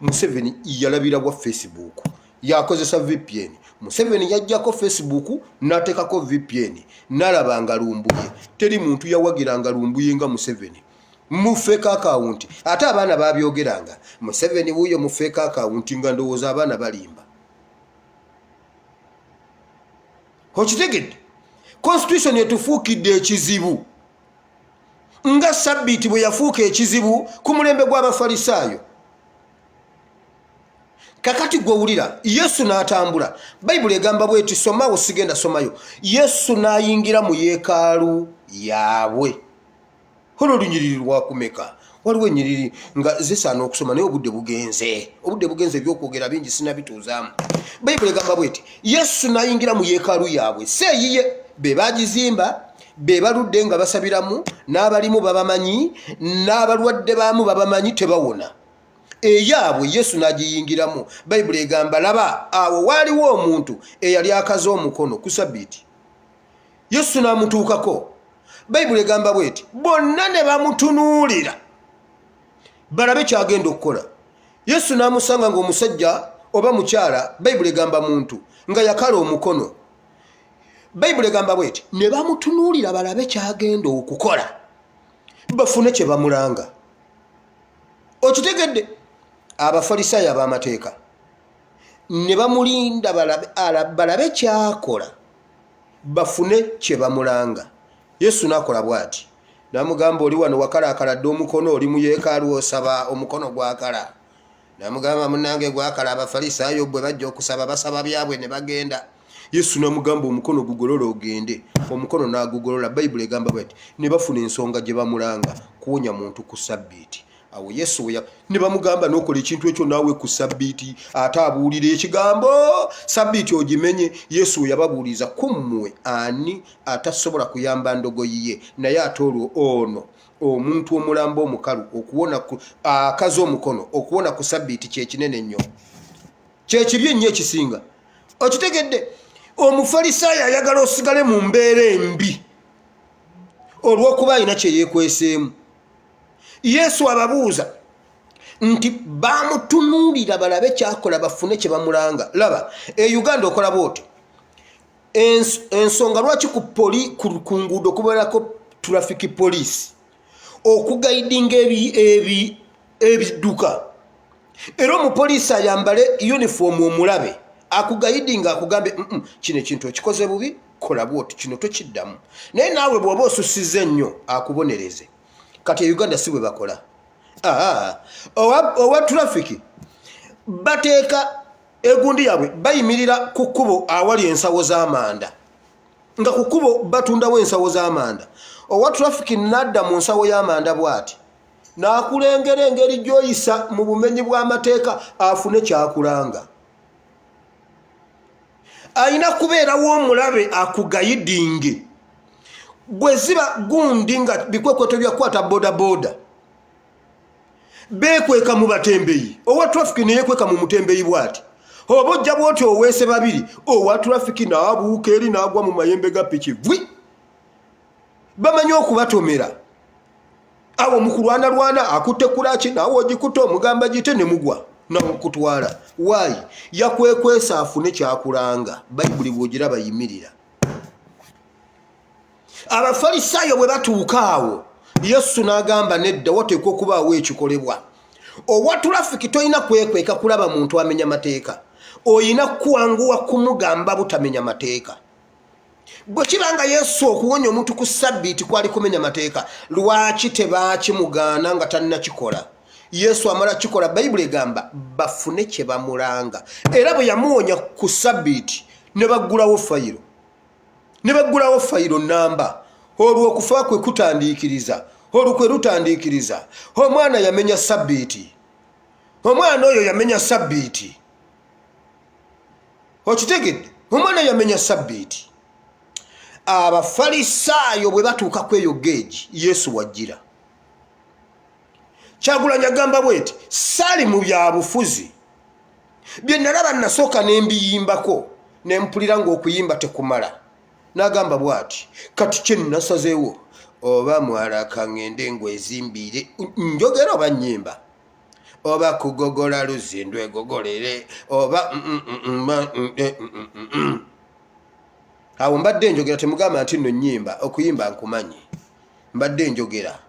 Museveni yalabira bwa Facebook, yakozesa VPN. Museveni yajjako Facebook n'ateekako VPN n'alaba nga Lumbuye. Teri muntu yawagiranga Lumbuye nga Museveni mu fake account. Ate abaana babyogeranga, Museveni wuuyo mu fake account, nga ndowooza abaana balimba. Okitegedde? Constitution etufuukidde ekizibu nga sabbiiti bwe yafuuka ekizibu ku mulembe gw'Abafalisaayo. Kakati gwe wulira, Yesu n'atambula. Bayibuli egamba bweti, somawo, sigenda somayo. Yesu n'ayingira mu yeekaalu yaabwe. Olwo olunyiriri lwakumeka? Waliwo ennyiriri nga zisaana okusoma, naye obudde bugenze, obudde bugenze, ebyokwogera bingi sinabituuzaamu. Bayibuli egamba bweti, Yesu n'ayingira mu yeekaalu yaabwe, si eyiye, be bagizimba. Be baludde nga basabiramu, n'abalimu babamanyi, n'abalwadde baamu babamanyi, tebawona. Eyaabwe Yesu n'agiyingiramu. Bayibuli egamba, laba, awo waaliwo omuntu eyali akaze omukono ku Sabbiiti. Yesu n'amutuukako. Bayibuli egamba bweti, bonna ne bamutunuulira balabe kyagenda okukola. Yesu n'amusanga ng'omusajja oba mukyala, Bayibuli egamba muntu, nga yakala omukono. Bayibuli egamba bweti, ne bamutunuulira balabe kyagenda okukola, bafune kye bamulanga. Okitegedde? Abafalisaayo ab'amateeka ne bamulinda balabe kyakola, bafune kye bamulanga. Yesu n'akola bw'ati, n'amugamba, oli wano wakalaakaladde omukono, oli mu yeekaalu osaba, omukono gwakala. N'amugamba, munnange gwakala. Abafalisaayo bwe bajja okusaba, basaba byabwe ne bagenda. Yesu n'amugamba, omukono gugolole ogende. Omukono n'agugolola. Bayibuli egamba bw'eti, ne bafuna ensonga gye bamulanga kuwonya muntu ku Sabbiiti. Awo Yesu we ne bamugamba, n'okola ekintu ekyo naawe ku Sabbiiti, ate abuulira ekigambo, Sabbiiti ogimenye. Yesu we yababuuliza, ku mmwe ani atasobola kuyamba ndogoyi ye, naye ate olwo ono omuntu omulamba omukalu okuwona akaze omukono okuwona ku Sabbiiti kyekinene ennyo, kyekibi ennyo ekisinga. Okitegedde? Omufalisaayo ayagala osigale mu mbeera embi olw'okuba alina kye yeekweseemu. Yesu ababuuza nti bamutunuulira balabe kyakola, bafune kye bamulanga. Laba e Uganda okola bwoti, ensonga lwaki ku nguudo kubeerako traffic police okugaidinga ebidduka, era omupoliisi ayambale uniform omulabe akugaidinga, akugambe, kino ekintu okikoze bubi, kola bwoti, kino tokiddamu. Naye naawe bw'oba osusiza ennyo akubonereze. Kati e Uganda si bwe bakola. Owa traffic bateeka egundi yaabwe, bayimirira ku kkubo awali ensawo z'amanda, nga ku kkubo batundawo ensawo z'amanda. Owa traffic nadda mu nsawo y'amanda bw'ati n'akulengera engeri gy'oyisa mu bumenyi bw'amateeka, afune kyakulanga. Alina kubeerawo omulabe akugayidinge. Bwe ziba gundi nga bikwekweto byakukwata bodaboda, beekweka mu batembeyi. Owa traffic neyekweka mu mutembeyi bw'ati, oba ojja bwoti oweese babiri, owa traffic n'abuuka eri n'agwa mu mayembe ga piki vwi. Bamanyi okubatomera awo mu kulwanalwana, akutte kulaki, naawe ogikutte, omugamba gite, ne mugwa nakutwala. Waayi yakwekwesa afune kyakulanga. Bayibuli bw'ogiraba yimirira. Abafalisaayo bwe batuuka awo, Yesu n'agamba, nedda, wateekwa okubaawo ekikolebwa. Owa tulafiki tolina kwekweka kulaba muntu amenya mateeka, oyina kwanguwa kumugamba butamenya mateeka. Bwe kiba nga Yesu okuwonya omuntu ku Sabbiiti kwali kumenya mateeka, lwaki tebaakimugaana nga tannakikola? Yesu amala kikola, Bayibuli egamba bafune kye bamulanga. Era bwe yamuwonya ku Sabbiiti ne baggulawo fayiro, ne baggulawo fayiro namba. Olwo okufa kwe kutandiikiriza, olukwe lutandiikiriza. Omwana yamenya Sabbiiti, omwana oyo yamenya Sabbiiti. Okitegedde? Omwana yamenya Sabbiiti. Abafalisaayo bwe batuuka ku eyo geegi, Yesu wajjira. Kyagulanyi agamba bweti, saali mu byabufuzi, bye nalaba nasooka ne mbiyimbako, ne mpulira ng'okuyimba tekumala. N'agamba bw'ati, kati kye nasazeewo, oba mwalaka ŋŋende ngwezimbiire, njogera oba nnyimba, oba kugogola luzzi ndwegogolere, oba awo mbadde njogera. Temugamba nti nno nnyimba, okuyimba nkumanyi, mbadde njogera.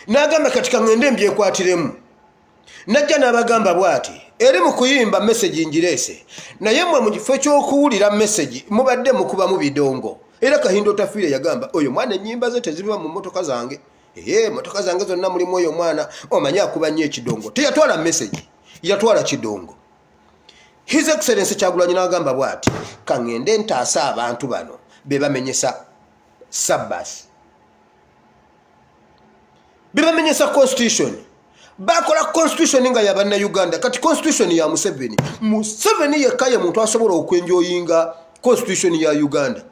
N'agamba, kati kaŋŋende mbyekwatiremu. Najja n'abagamba bw'ati, eri mu kuyimba message ngireese, naye mmwe mu kifo ky'okuwulira message mubadde mukubamu bidongo. Era Kahindo Otafiire yagamba, oyo mwana ennyimba ze teziva mu mmotoka zange, motoka zange zonna mulimu oyo omwana, omanyi akuba nnyo ekidongo. Teyatwala message, yatwala kidongo. His Excellency Kyagulanyi n'agamba bw'ati, kaŋŋende ntaase abantu bano be bamenyesa Sabbath, be bamenyesa constitution. Bakola constitution nga ya Bannayuganda, kati constitution ya Museveni. Museveni yekka ye muntu asobola okwenjoyinga constitution ya Uganda.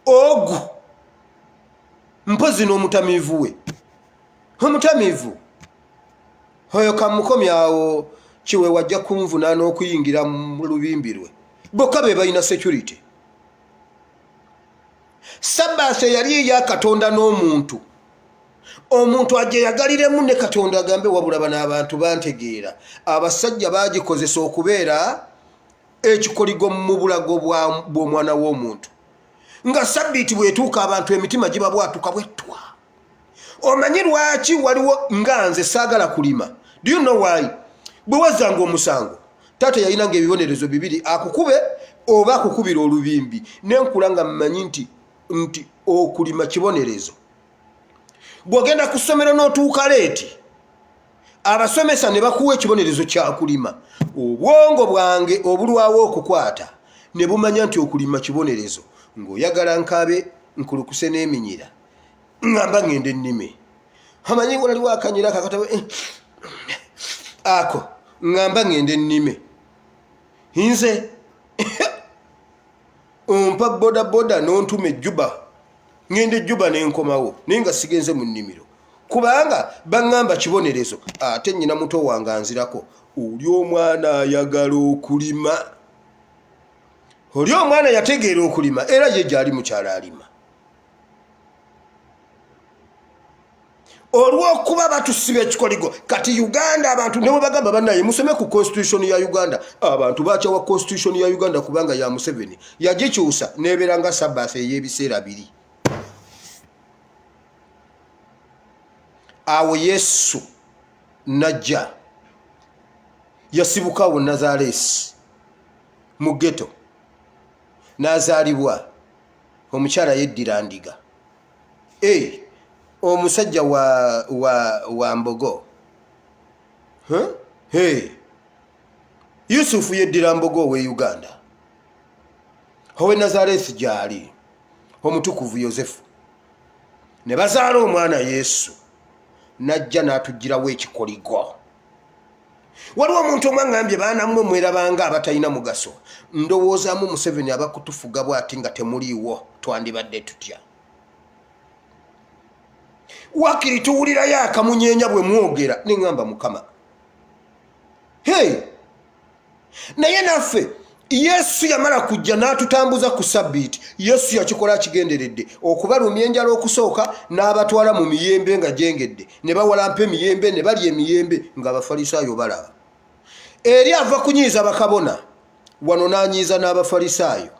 Ogu mpozi n'omutamiivu we, omutamiivu oyo kamukomyawo kiwe wajja kunvuna n'okuyingira mu lubimbi lwe. Bokka be balina security. Sabbaasi eyali eya Katonda n'omuntu, omuntu agyeyagaliremu ne Katonda agambe wabula bano abantu bantegeera. Abasajja bagikozesa okubeera ekikoligo mu bulago bw'omwana w'omuntu. Nga sabbiiti bw'etuuka abantu emitima gibabwatuka bwettwa. Omanyi lwaki waliwo nga nze saagala kulima? Do you know why? Bwe wazzanga omusango, taata yalinanga ebibonerezo bibiri, akukube oba akukubira olubimbi. Nenkula nga mmanyi nti okulima kibonerezo. Bw'ogenda ku ssomero n'otuuka leeti, abasomesa ne bakuwa ekibonerezo kya kulima. Obwongo bwange obulwawo okukwata ne bumanya nti okulima kibonerezo. Ng'oyagala nkabe nkulukuse n'eminyira, ngamba ngende ennime. Amanyi waliwo akanyira akakatabo ako, ngamba ngende ennime. Nze ompa bodaboda n'ontuma ejjuba, ngenda ejjuba n'enkomawo, naye nga sigenze mu nnimiro kubanga baŋŋamba kibonerezo. Ate nnyina muto wange anzirako, oli omwana ayagala okulima, oli omwana yategeera okulima, era ye gyali mukyalo alima. Olw'okuba batusiba ekikoligo kati Uganda, abantu ne bwe bagamba bannaye musome ku constitution ya Uganda, abantu bakyawa constitution ya Uganda kubanga ya Museveni yagikyusa n'ebeera nga Sabbath ey'ebiseera biri. Awo Yesu najja yasibuka awo Nazaresi mu ghetto, n'azaalibwa omukyala yeddira ndiga. Omusajja wa mbogo. Huh? Hey. Yusufu yeddira mbogo owe Uganda, owe Nazaresi gyali omutukuvu Yosefu, ne bazaala omwana Yesu, najja n'atugirawo ekikoligo. Waliwo omuntu omu aŋŋambye, baana mmwe mwerabanga abatalina mugaso. Ndowoozaamu Museveni abakutufuga bw'ati nga temuliiwo, twandibadde tutya? Wakiri tuwulirayo akamunyeenya bwe mwogera, ne ŋŋamba Mukama. Hey! Naye naffe Yesu yamala kujja n'atutambuza ku sabbiiti. Yesu yakikola akigenderedde okubalumya enjala okusooka, n'abatwala mu miyembe nga gyengedde, ne bawalampa emiyembe ne balya emiyembe ng'Abafalisaayo balaba. Eri ava kunyiiza bakabona, wano n'anyiiza n'Abafalisaayo.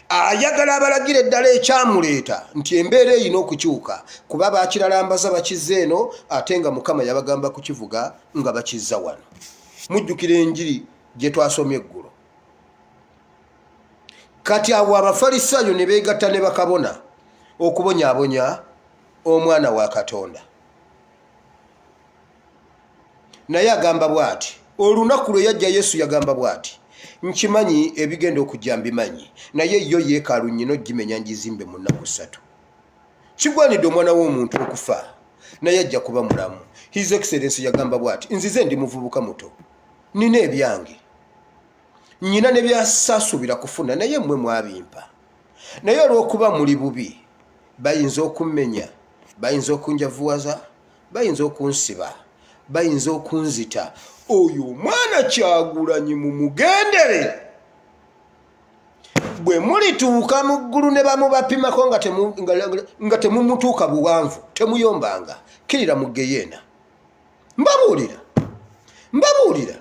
Ayagala abalagira eddala ekyamuleeta nti embeera erina okukyuka, kuba bakiralambaza bakizza eno, ate nga Mukama yabagamba kukivuga nga bakizza wano. Mujjukira enjiri gye twasomye eggulo. Kati awo Abafalisaayo ne beegatta ne bakabona okubonyaabonya omwana wa Katonda. Naye agamba bw'ati, olunaku lwe yajja Yesu yagamba bw'ati, nkimanyi ebigenda okujja mbimanyi, naye yo yeekaalu nnyina ogimenya ngizimbe mu nnaku ssatu. Kigwanidde omwana w'omuntu okufa, naye ajja kuba mulamu. His Excellency yagamba bw'ati, nzize ndi muvubuka muto, nina ebyange, nnyina ne byasaasuubira kufuna, naye mmwe mwabimpa. Naye olw'okuba muli bubi, bayinza okummenya, bayinza okunjavuwaza, bayinza okunsiba, bayinza okunzita. Oyo omwana Kyagulanyi mumugendere, bwe mulituuka mu ggulu ne bamubapimako nga temumutuuka buwanvu, temuyombanga, kkirira mu geyeena. Mbabuulira, mbabuulira,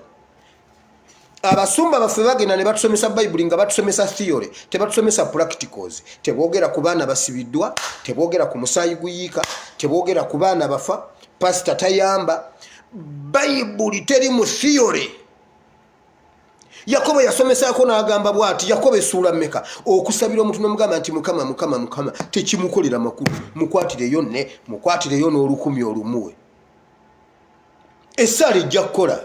abasumba baffe bagenda ne batusomesa Bayibuli nga batusomesa theory, tebatusomesa practicals. Teboogera ku baana basibiddwa, teboogera ku musaayi guyiika, teboogera ku baana bafa. Pasita tayamba, Bayibuli teri mu theory. Yakobo yasomesaako n'agamba bw'ati, Yakobo essuula mmeka, okusabira omuntu n'omugamba nti Mukama, Mukama, Mukama, tekimukolera makulu. Mukwatireyo ne mukwatireyo n'olukumi olumuwe, essaala ejja kukola.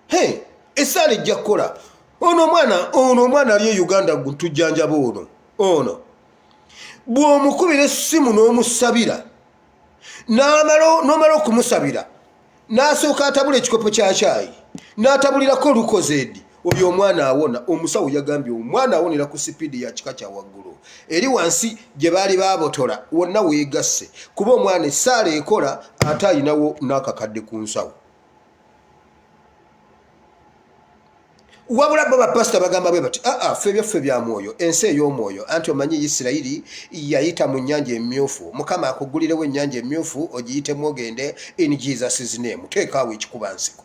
Hey, essaala ejja kukola. Ono omwana, ono omwana ali e Uganda tujjanjaba ono, ono bw'omukubira essimu n'omusabira, n'omala okumusabira, n'asooka atabula ekikopo kya caayi, n'atabulirako olukozeedi. Oyo omwana awona. Omusawo yagambye omwana awonera ku sipiidi ya kika kya waggulu. Eri wansi gye baali baabotola wonna weegasse kuba omwana essaala ekola ate alinawo n'akakadde ku nsawo. Wabula bo bapasita bagamba bwe bati, aa ffe ebyaffe bya mwoyo, ensi ey'omwoyo. Anti omanyi Isirayiri yayita mu nnyanja emyufu. Mukama akuggulirewo ennyanja emyufu ogiyitemu ogende in Jesus's name. Teekaawo ekikuba nsiko.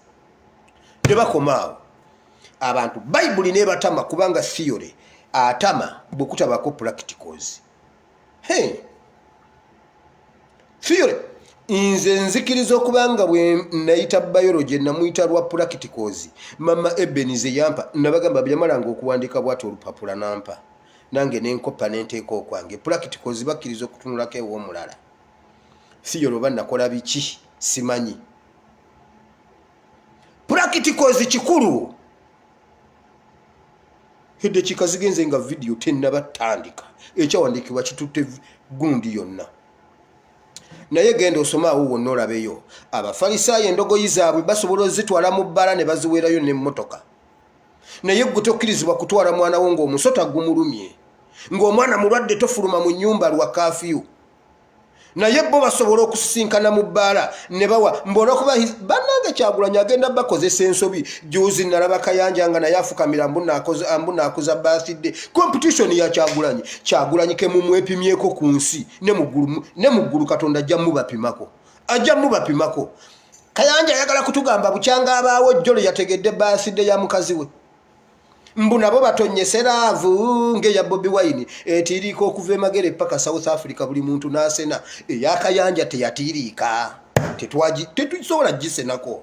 Ne bakoma awo. Abantu Bayibuli n'ebatama kubanga theory atama bwe kutabako practicals. Hey! Theory nze nzikiriza okuba nga bwe nayita biology namuyita lwa practicals mama Eben ze yampa nabagamba byamalanga okuwandiika bwati olupapula nampa nange nenkopa nenteeka okwange. Practicals bakkiriza okutunulako ew'omulala. Theory oba nakola biki simanyi. Practicals kikulu. Eddakiika zigenze nga vidiyo tennaba tandika, ekyawandiikibwa kitutte gundi yonna. Naye genda osome awo wonna olabeyo Abafalisaayo endogoyi zaabwe basobola ozitwala mu bbala ne baziweerayo n'emmotoka, naye ggwe tokkirizibwa kutwala mwana wo ng'omusota gumulumye, ng'omwana mulwadde tofuluma mu nnyumba lwa kaafiyu. Naye bo basobola okusisinkana mu bbaala ne bawa mbu olwokuba bannange Kyagulanyi agenda bakozesa ensobi. Juuzi nalaba Kayanja nga naye afukamira mbu naakuza birthday competition ya Kyagulanyi. Kyagulanyi ke mumwepimyeko ku nsi ne mu ggulu Katonda ajja mubapimako, ajja mubapimako. Kayanja ayagala kutugamba bukyanga abaawo jjo lwe yategedde birthday ya mukazi we mbu nabo batonyese laavu ng'eya Bobi Wine etiiriika okuva e Magere paka South Africa buli muntu n'asena. Eya Kayanja teyatiiriika, tetusobola gisenako.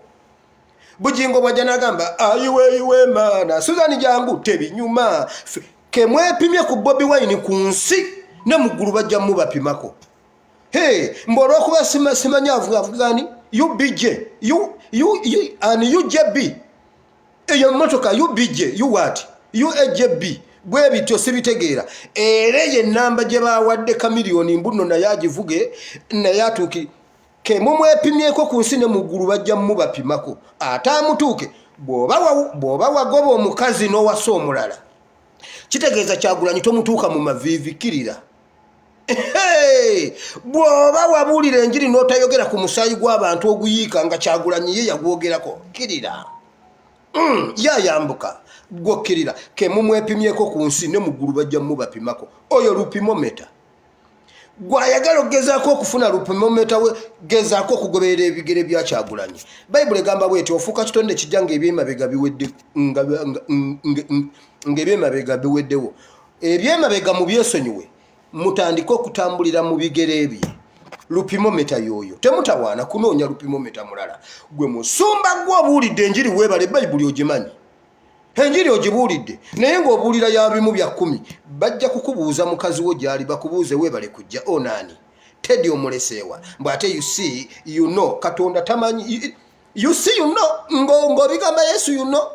Bugingo bwajja n'agamba ayiweyiwe maana Susan jangu tebinyuma. Kemwepimye ku Bobi Wine ku nsi ne mu ggulu bajja mubapimako. Hey, mbu olw'okuba simanyi avugani UBJ, U, U, U, and UJB eyo mmotoka UBJ, UWAT, UAJB bwe bityo sibitegeera. Era eyo ennamba gye baawadde Chameleone mbu nno naye agivuge naye atuuki ke mumwepimyeko ku nsi ne mu ggulu bajja mubapimako ate amutuuke. Bw'oba wagoba omukazi n'owasa omulala kitegeeza Kyagulanyi tomutuuka mu maviivi kkirira. Bw'oba wabuulira enjiri n'otayogera ku musaayi gw'abantu oguyiika nga Kyagulanyi ye yagwogerako kkirira. Yayambuka gwokkirira ke mumwepimyeko ku nsi ne mu ggulu bajja mubapimako. Oyo lupimometa gwayagala okugezaako okufuna lupimometa we gezaako okugoberera ebigere bya Kyagulanyi. Bayibuli egamba bweti ofuuka kitonde kijja ng'ebyemabega biwedde ng'ebyemabega biweddewo. Ebyemabega mubyesonyiwe mutandike okutambulira mu bigere bye. Lupimometa y'oyo, temutawaana kunoonya lupimometa mulala. Gwe musumba gwe obuulidde enjiri weebale, Bayibuli ogimanyi, enjiri ogibuulidde, naye ng'obuulira ya bimu bya kkumi. Bajja kukubuuza mukazi wo gy'ali, bakubuuze weebale kujja onaani Teddy omuleseewa mbu ate you see you know Katonda tamanyi you see you know ng'obigamba Yesu you know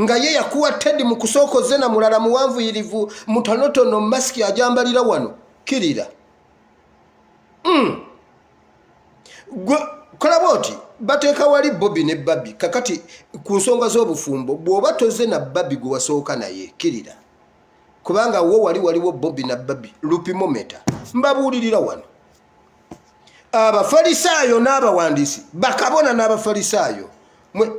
nga ye yakuwa Teddy mu kusooka ozze na mulala muwanvuyirivu mutonotono masiki ajambalira wano kirira. Gwe kola bw'oti bateeka wali Bobi ne Babi kakati ku nsonga z'obufumbo bw'oba toze na Babi gwe wasooka naye kirira kubanga wo wali waliwo Bobi na Babi lupimometa mbabuulirira wano. Abafalisaayo n'abawandiisi bakabona n'abafalisaayo mwe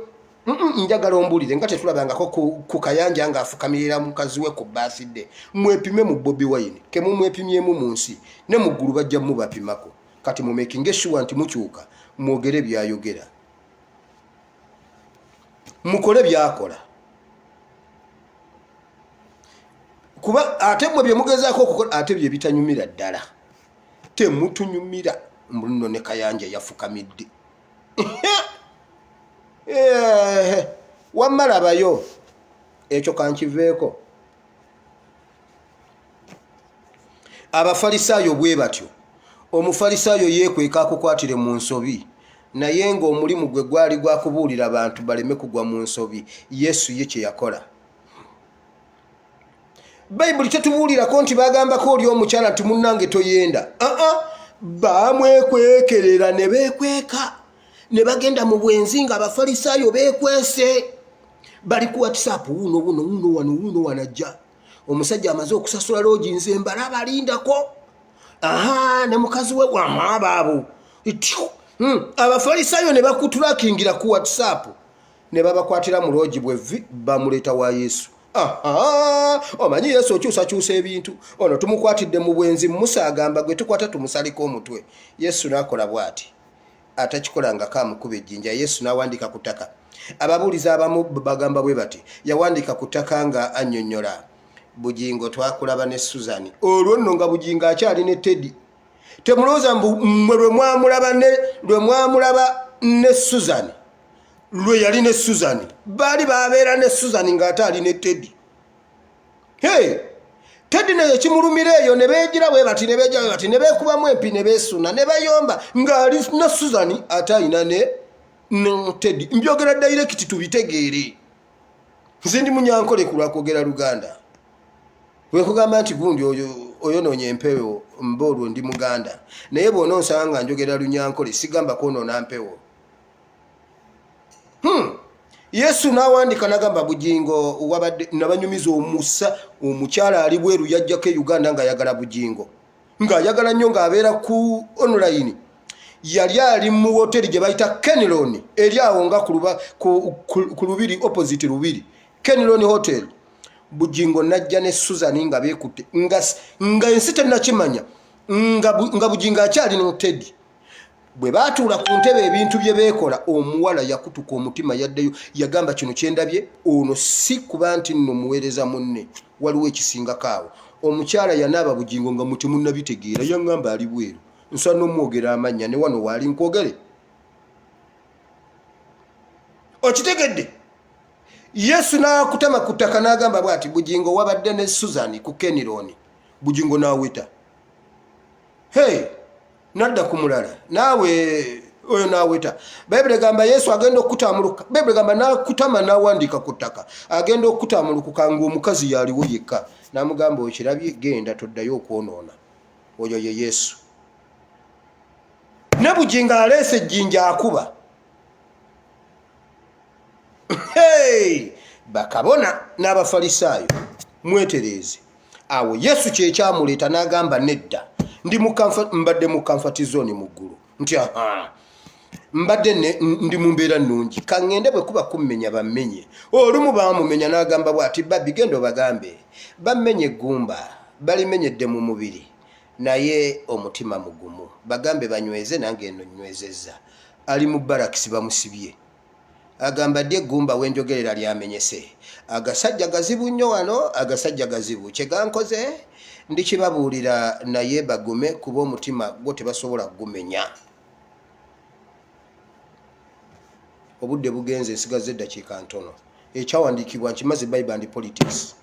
njagala ombulire nga tetulabangako ku Kayanja ng'afukamirira mukazi we ku birthday. Mwepime mu Bobi Wine ke mumwepimyemu mu nsi ne mu ggulu bajja mubapimako. Kati mu making sure nti mukyuka mwogere byayogera mukole byakola kuba ate mmwe bye mugezaako okukola ate bye bitanyumira ddala temutunyumira. Mbu nno ne Kayanja yafukamidde. Wamma labayo ekyo kankiveeko. Abafalisaayo bwe batyo. Omufalisaayo yeekweka akukwatire mu nsobi naye ng'omulimu gwe gwali gwa kubuulira bantu baleme kugwa mu nsobi. Yesu ye kye yakola. Bayibuli tetubuulirako nti bagambako oli omukyala nti munnange toyenda. Aa bamwekwekerera ne beekweka ne bagenda mu bwenzi ng'abafalisaayo beekwese. Bali ku WhatsApp, wuuno wuno wuuno wano wuuno wanajja omusajja amaze okusasula loogi, nze mbalaba, lindako. Aha, ne mukazi we aha, baabo. Abafalisaayo ne bakutulakingira ku WhatsApp ne babakwatira mu loogi bwevvi, bamuleeta wa Yesu. Aha, omanyi Yesu okyusakyusa ebintu. Ono tumukwatidde mu bwenzi, Musa agamba gwe tukwata tumusaliko omutwe. Yesu n'akola bw'ati, atakikolangako amukuba ejjinja. Yesu n'awandiika ku ttaka. Ababuulizi abamu bagamba bwe bati, yawandiika ku ttaka nga annyonnyola Bugingo, twakulaba ne Suzani. Olwo nno nga Bugingo akyali ne Teddy. Temulowooza mbu mmwe lwe mwamulaba ne Suzani lwe yali ne Suzani. Baali babeera ne Suzani ng'ate ali ne Teddy. Hey! Teddy naye kimulumira eyo, ne beegira bwe bati, ne beegira bwe bati, ne beekubamu empi, ne beesuna, ne bayomba ng'ali ne Suzani ate alina ne Teddy. Mbyogera direct tubitegeere. Nze ndi Munyankole ku lwakwogera Luganda. Bwekugamba nti gundi oyo oyonoonya empewo, mba olwo ndi Muganda. Naye bw'onoonsanga nga njogera Lunyankole, sigamba kwonoona mpewo. Yesu n'awandiika n'agamba Bugingo wabadde nabanyumiza omusa omukyala ali bweru yajjako e Uganda ng'ayagala Bugingo, ng'ayagala nnyo, ng'abeera ku online. Yali ali mu woteri gye bayita Kenilon, eri awo nga ku Lubiri, opposite Lubiri, Kenilon Hotel. Bugingo najja ne Susan nga beekutte, nga ensi tennakimanya, nga Bugingo akyali ne Teddy. Bwe baatuula ku ntebe, ebintu bye beekola, omuwala yakutuka omutima, yaddeyo yagamba, kino kyendabye ono si kuba nti nno muweereza munne, waliwo ekisingako awo. Omukyala yanaaba Bugingo nga muti munnabitegeera. Yaŋŋamba ali bweru, nsa n'omwogera amannya ne wano waali nkwogere. Okitegedde? Yesu n'akutama ku ttaka n'agamba bw'ati, Bugingo wabadde ne Susan ku Kenironi. Bugingo n'aweta, hey, nadda ku mulala, naawe oyo n'aweta. Bayibuli egamba Yesu agenda okutamuluka, Bayibuli egamba n'akutama n'awandiika ku ttaka. Agenda okutamulukuka ng'omukazi yaliwo yekka, n'amugamba, okirabye, genda toddayo okwonoona. Oyo ye Yesu. Ne Bugingo aleese ejjinja akuba. Hey! Bakabona n'Abafalisaayo, mwetereeze. Awo Yesu kyekyamuleeta n'agamba, nedda, ndi mbadde mu comfort zone mu ggulu, nti aha, mbadde ndi mu mbeera nnungi, kaŋŋende, bwe kuba kummenya bammenye. Olumu baamumenya n'agamba bw'ati, babbi genda obagambe bammenye eggumba, balimenyedde mu mubiri, naye omutima mugumu, bagambe banyweze, nange eno nywezezza. Ali mu barakisi, bamusibye. Agamba ddi eggumba wenjogerera lyamenyese. Agasajja gazibu nnyo wano, agasajja gazibu, kyegankoze ndikibabuulira, naye bagume kuba omutima gwo tebasobola kugumenya. Obudde bugenze, nsigaza eddakiika ntono. Ekyawandiikibwa nkimaze, Bible and politics.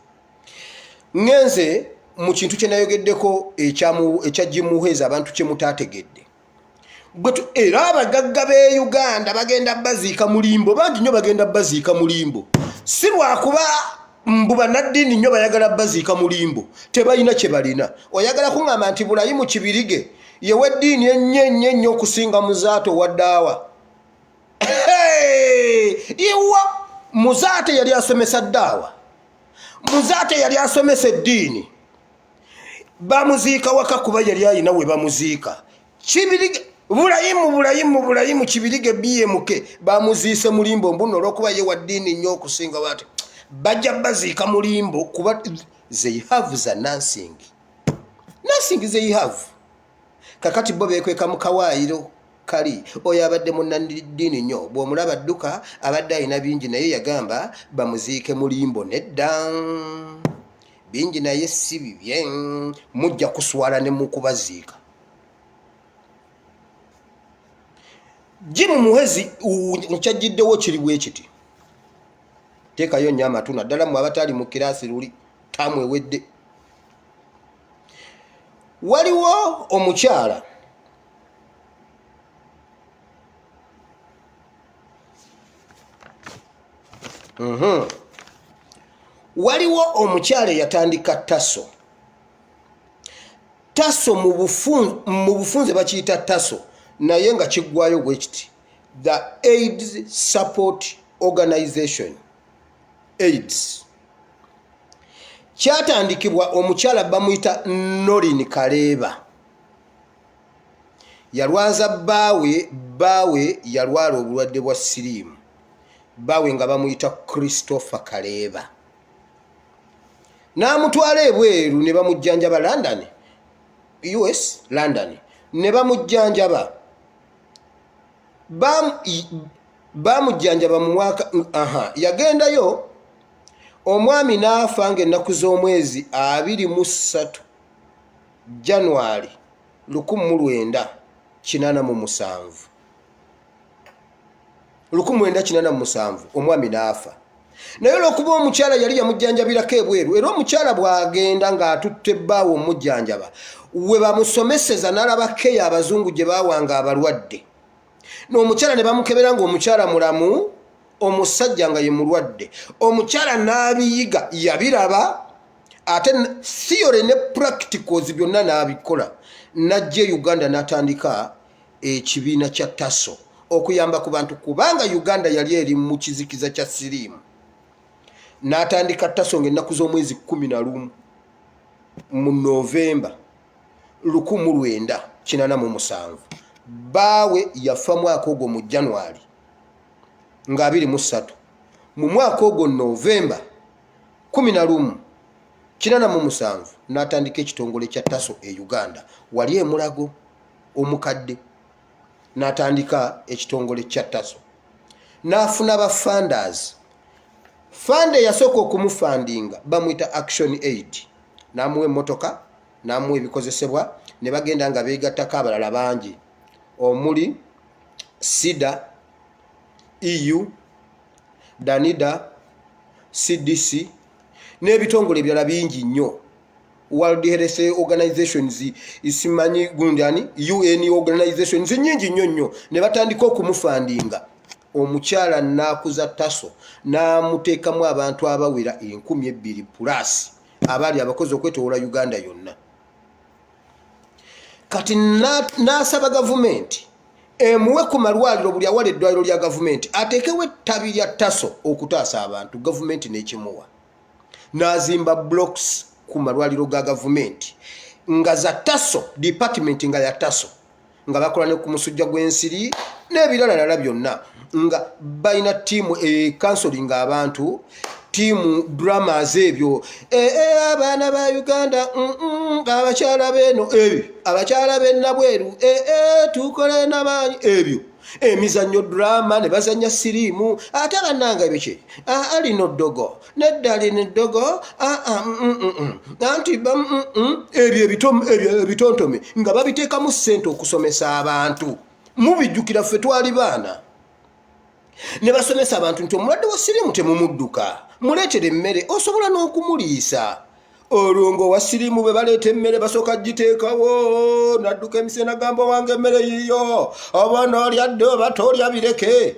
Ŋŋenze mu kintu kye nayogeddeko ekya Jimuhwezi, abantu kye mutaategedde. Era abagagga b'e Uganda bagenda baziika mulimbo, bangi nnyo bagenda baziika mulimbo, si lwakuba mbu bannaddiini nnyo bayagala baziika mulimbo, tebalina kye balina. Oyagala kuŋŋamba nti Bulayimu Kibirige yeweddiini ennyo ennyo ennyo okusinga Muzaata owaddaawa? Iwa Muzaata yali asomesa ddaawa, Muzaata yali asomesa eddiini, bamuziika waka kuba yali alina we bamuziika. Kibirige Bulayimu, Bulayimu, Bulayimu Kibirige BMK bamuziise mulimbo, mbuno olwokuba ye wa ddiini nnyo okusinga bati bajja baziika mulimbo, kuba they have the nursing, nursing they have. Kakati bo beekweka mu kawaayiro kali. Oyo abadde munnaddiini nnyo, bw'omulaba dduka, abadde alina bingi, naye yagamba bamuziike mulimbo. Nedda, bingi naye si bibye. Mujja kuswala ne mukubaziika. Jimu Muhezi nkyajjiddewo kiri bwe kiti, teekayo nnyo amatu, naddala mmwe abataali mu kiraasi luli taamu ewedde. Waliwo omukyala Waliwo omukyala eyatandika taso taso, mu bufunze bakiyita taso, naye nga kiggwayo bwe kiti, the AIDS Support Organization. AIDS kyatandikibwa omukyala bamuyita Norin Kaleeba. Yalwaza bbaawe, bbaawe yalwala obulwadde bwa siriimu, bbaawe nga bamuyita Christopher Kaleeba, n'amutwala ebweru ne bamujjanjaba London, US London, ne bamujjanjaba. Bamujjanjaba mu mwaka, aha, yagendayo omwami n'afa ng'ennaku z'omwezi 23 January 1987, 1987 omwami n'afa. Naye olwokuba omukyala yali yamujjanjabirako ebweru, era omukyala bw'agenda ng'atutte ebbaawe omujjanjaba, we bamusomeseza n'alaba keya abazungu gye baawanga abalwadde, n'omukyala ne bamukebera ng'omukyala mulamu, omusajja nga ye mulwadde. Omukyala n'abiyiga, yabiraba ate theory ne practicals byonna n'abikola, n'ajja e Uganda n'atandika ekibiina kya Taso okuyamba ku bantu, kubanga Uganda yali eri mu kizikiza kya siriimu. N'atandika Taso ng'ennaku z'omwezi 11 mu Novemba 1987. Baawe yafa mwaka ogwo mu January nga 23. Mu mwaka ogwo Novemba 11 87 n'atandika ekitongole kya Taso e Uganda, wali emulago omukadde. N'atandika ekitongole kya Taso, n'afuna ba funders. Funder eyasooka okumufundinga bamuyita Action Aid, n'amuwa emmotoka, n'amuwa ebikozesebwa, ne bagenda nga beegattako abalala bangi omuli SIDA, EU, Danida, CDC n'ebitongole ebirala bingi nnyo, World Health Organizations, simanyi gundani, UN organizations nyingi nnyo nnyo, ne batandika okumufundinga. Omukyala n'akuza Taso, n'amuteekamu abantu abawera 2000 plus abaali abakozi okwetoola Uganda yonna. Kati n'asaba gavumenti emuwe ku malwaliro, buli awala eddwaliro lya gavumenti ateekewo ettabi lya Taso okutaasa abantu. Gavumenti n'ekimuwa, n'azimba blocks ku malwaliro ga gavumenti nga za Taso, department nga ya Taso, nga bakola ne ku musujja gw'ensiri n'ebiralalala byonna, nga balina ttiimu ecounseling abantu, ttiimu dramas, ebyo abaana ba Uganda, abakyala beeno, ebyo abakyala b'enabweru, tukole namaanyi, ebyo emizannyo drama ne bazanya siriimu. Ate bannanga biki, alina ddogo nedda, lino eddogo anti ebyo ebitontome nga babiteekamu ssente okusomesa abantu. Mubijjukira, ffe twali baana, ne basomesa abantu nti omulwadde wa siriimu temumudduka, muleetere emmere, osobola n'okumuliisa. Olwo ng'owa siriimu bwe baleeta emmere basooka giteekawo, nadduka emise nagamba, "Wange emmere yiyo, oba noolya dde oba toolya bireke."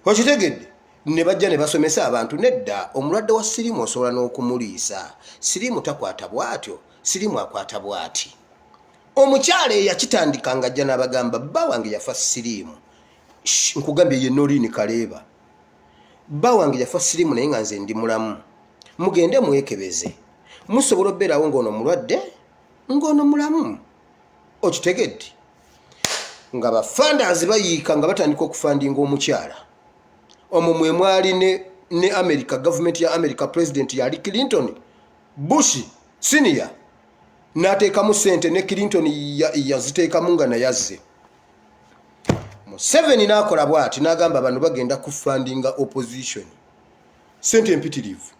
Okitegedde? Ne bajja ne basomesa abantu, nedda, omulwadde wa siriimu osobola n'okumuliisa, siriimu takwata bw'atyo, siriimu akwata bw'ati. Omukyala eyakitandika nga ajja n'abagamba, "Bba wange yafa siriimu." Nkugambye ye Norini Kaleeba. "Bba wange yafa siriimu, naye nga nze ndi mulamu. Mugende mwekebeze, musobola obeerawo ng'ono mulwadde, ng'ono mulamu." Okitegedde? Nga bafunders bayiika, nga batandika okufundinga omukyala. Omwo mwe mwali ne America, gavumenti ya America, president yali Clinton, Bush Senior n'ateekamu sente, ne Clinton yaziteekamu nga naye azze. Museveni n'akola bw'ati, n'agamba bano bagenda kufundinga opposition, sente empitirivu,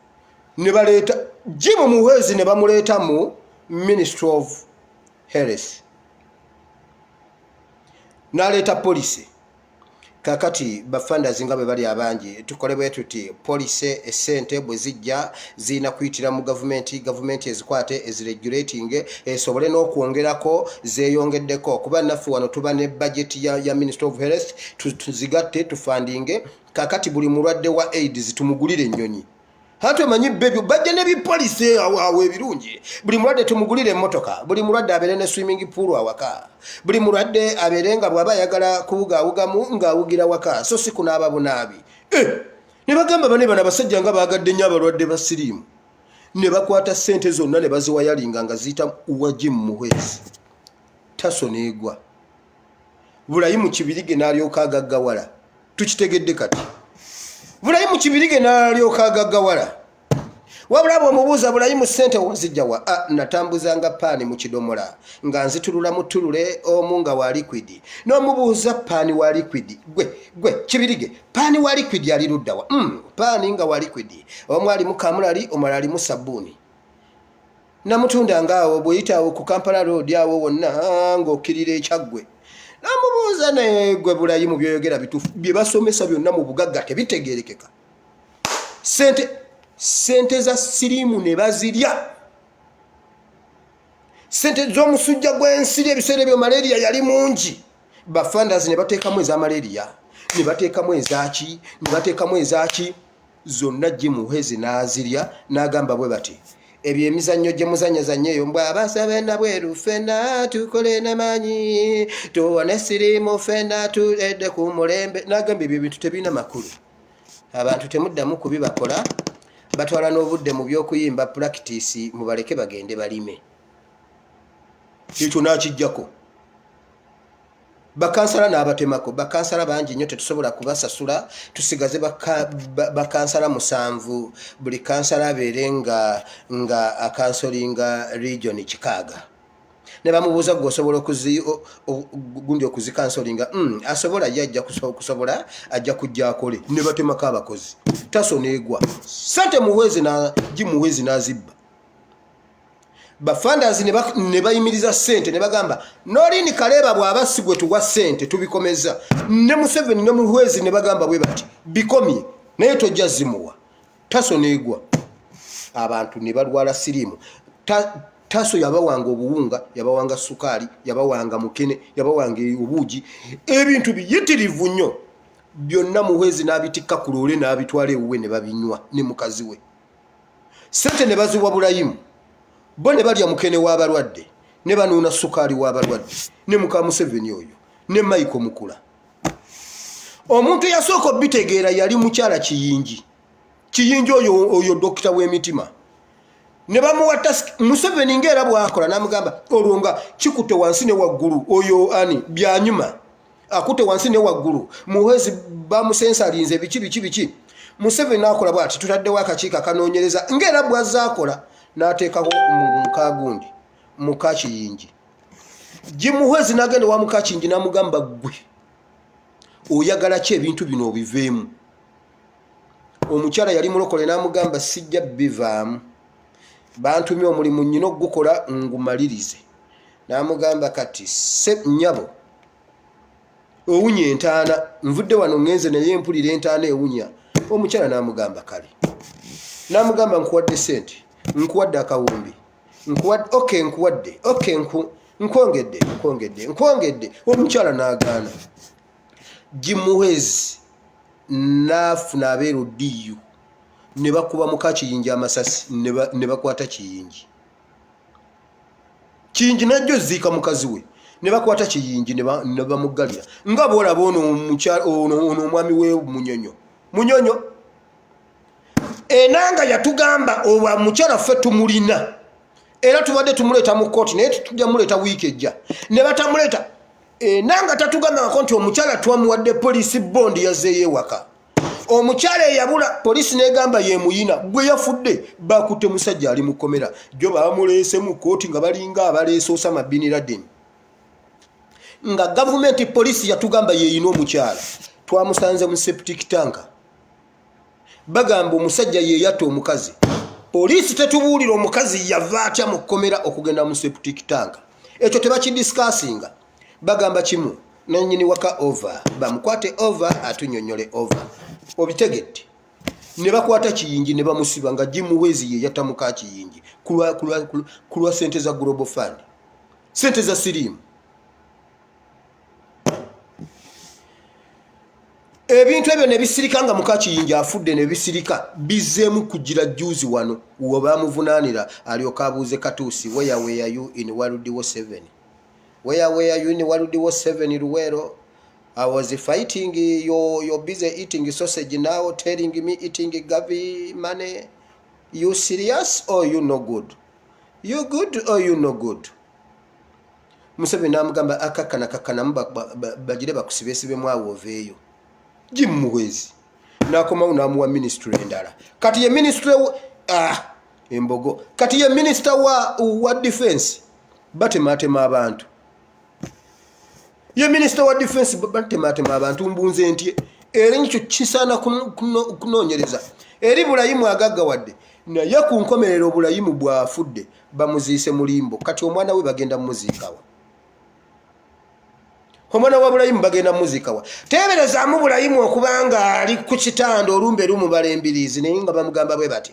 ne baleeta Jim Muhwezi, ne bamuleeta mu Ministry of Health, n'aleeta policy. Kakati bafunders nga bwe bali abangi, tukole bwe tuti: policy, esente bwe zijja zirina kuyitira mu gavumenti, gavumenti ezikwate, eziregulating, esobole n'okwongerako zeeyongeddeko, kuba naffe wano tuba ne budget ya Ministry of Health, tuzigatte tufundinge. Kakati buli mulwadde wa AIDS tumugulire ennyonyi. Anti omanyi bebyo bajja ne bipolisi awo awo ebirungi. Buli mulwadde tumugulire emmotoka, buli mulwadde abeere ne swimming pool awaka, buli mulwadde abeere nga bw'aba ayagala kuwugaawugamu ng'awugira waka, so si kunaaba bunaabi. Eh, ne bagamba bane bano abasajja nga baagadde nnyo abalwadde ba siriimu. Ne bakwata ssente zonna ne baziwayalinga nga ziyita wa Jim Muhwezi. Taso n'egwa. Bulayimu Kibirige n'alyoka agaggawala. Tukitegedde kati. Bulayimu Kibirige n'alyoka agaggawala. Wabula bw'omubuuza Bulayimu ssente wazijja wa? Ah, natambuzanga paani mu kidomola nga nzitulula mu ttulule omu nga wa liquid. N'omubuuza paani wa liquid. Gwe, gwe, Kibirige, paani wa liquid ali ludda wa? Paani nga wa liquid. Omu alimu kamulali, omulala alimu sabbuuni. Namutundanga awo bw'oyita awo ku Kampala Road awo wonna ng'okkirira e Kyaggwe. Namubuuza naye gwe Bulayimu by'oyogera bituufu, bye basomesa byonna mu bugagga tebitegeerekeka. Ssente, ssente za siriimu ne bazirya. Ssente z'omusujja gw'ensiri ebiseera ebyo malaria yali mungi. Ba funders ne bateekamu eza malaria, ne bateekamu ezaaki, ne bateekamu ezaaki. Zonna Jim Muhwezi n'azirya n'agamba bwe bati, Ebyo emizannyo gye muzannyazannya eyo mbu abasaba nabweru ffenna tukole n'amaanyi tuwone siriimu ffenna tuedde ku mulembe. N'agamba ebyo ebintu tebirina makulu, abantu temuddamu kubibakola, batwala n'obudde mu by'okuyimba pulakitiisi, mubaleke bagende balime. Ekyo n'akiggyako. Bakansala n'abatemako. Bakansala bangi nnyo tetusobola kubasasula, tusigaze bakansala 7, buli kansala abeere nga akansolinga region 6. Ne bamubuuza gwe osobola gundi okuzikansolinga? Asobola ye ajja kusobola, ajja kujja akole. Ne batemako abakozi. Taso n'egwa. Ssente Muhwezi na Jim Muhwezi n'azibba. Bafandazi ne bayimiriza ssente ne bagamba Noeline Kaleeba bw'aba si gwe tuwa ssente tubikomeza. Ne Museveni ne Muhwezi ne bagamba bwe bati bikomye naye tojja zimuwa. Taso n'egwa. Abantu ne balwala siriimu. Taso yabawanga obuwunga, yabawanga sukaali, yabawanga mukene, yabawanga obuugi, ebintu biyitirivu nnyo byonna Muhwezi n'abitikka ku loole n'abitwala ewuwe ne babinywa ne mukazi we. Ssente ne baziwa Bulayimu, bo ne balya mukene w'abalwadde ne banuuna sukaali w'abalwadde ne muka Museveni oyo ne Michael Mukula. Omuntu eyasooka obitegeera yali mukyala Kiyingi. Kiyingi oyo dokita w'emitima. Ne bamuwa task Museveni ng'era bw'akola n'amugamba olwo nga kikutte wansi ne waggulu oyo ani Byanyuma akutte wansi ne waggulu Muhwezi bamusensalinze biki biki biki. Museveni n'akola bw'ati tutaddewo akakiiko akanoonyereza ng'era bw'azze akola n'ateekako mukagundi muka Kiyingi. Muhwezi n'agenda ewa muka Kiyingi n'amugamba ggwe oyagala ki ebintu bino obiveemu. Omukyala yali mulokole n'amugamba sijja bivaamu, bantumye omulimu nnyina okugukola ngumalirize. N'amugamba kati se nnyabo owunya entaana, nvudde wano ngenze naye mpulira entaana ewunya. Omukyala n'amugamba kale, n'amugamba nkuwadde ssente, nkuwadde akawumbi, nkuwadde, okay, nkuwadde, okay, nkwongedde, nkwongedde, nkwongedde. Omukyala n'agaana. Muhwezi n'afuna abeeru DU ne bakuba muka Kiyingi amasasi ne bakwata Kiyingi. Kiyingi n'ajja oziika mukazi we ne bakwata Kiyingi ne bamuggalira. Nga bw'olaba ono ono omwami we Munyonyo. Munyonyo Enanga yatugamba obwa mukyala ffe tumulina era tubadde tumuleeta mu kkooti naye tetujja muleeta wiiki ejja ne batamuleeta. Enanga tatugambangako nti omukyala twamuwadde poliisi bondi yazzeeyo ewaka. Omukyala eyabula poliisi n'egamba ye muyina gwe yafudde bakutte musajja ali mu kkomera jjo bamuleese mu kkooti nga balinga abaleese Osama bin Laden. Nga gavumenti poliisi yatugamba yeeyina omukyala twamusanze mu septic tank. Bagamba omusajja ye yatta omukazi. Poliisi tetubuulira omukazi yava atya mu kkomera okugenda mu septic tank. Ekyo tebakidiscussinga. Bagamba kimu nannyini waka over bamukwate over atunyonnyole over. Obitegedde. Ne bakwata Kiyingi ne bamusiba nga Jim Muhwezi ye yatta muka Kiyingi ku lwa ssente za Global Fund, ssente za siriimu. Ebintu ebyo ne bisirika nga muka Kiyingi afudde, ne bisirika bizzeemu kugira jjuuzi wano we bamuvunaanira, alyoke abuuze Katuusi, "Where were you in World War 7? Where were you in World War 7, Luweero? I was fighting. You're busy eating sausage now, telling me eating Gavi money. You serious or you no good? You good or you no good?" Museveni n'amugamba, "Akakkana kakkanamu, bagire bakusibesibemu awo oveeyo." Jim Muhwezi n'akomawo n'amuwa minisitule endala. Kati ye minisitule, ah, embogo, kati ye minisita wa defense. Batematema abantu. Ye minisita wa defense, batematema abantu. Mbunze ntye? Era ekyo kisaana kunoonyereza eri Bulayimu agaggawadde, naye ku nkomerero Obulayimu bwafudde, bamuziise mulimbo. Kati omwana we bagenda mumuziikawa? Omwana wa Bulayimu bagenda mumuziikawa? Teeberezaamu Bulayimu okubanga ali ku kitanda, olumbe lumubala embiriizi, naye nga bamugamba bwe bati,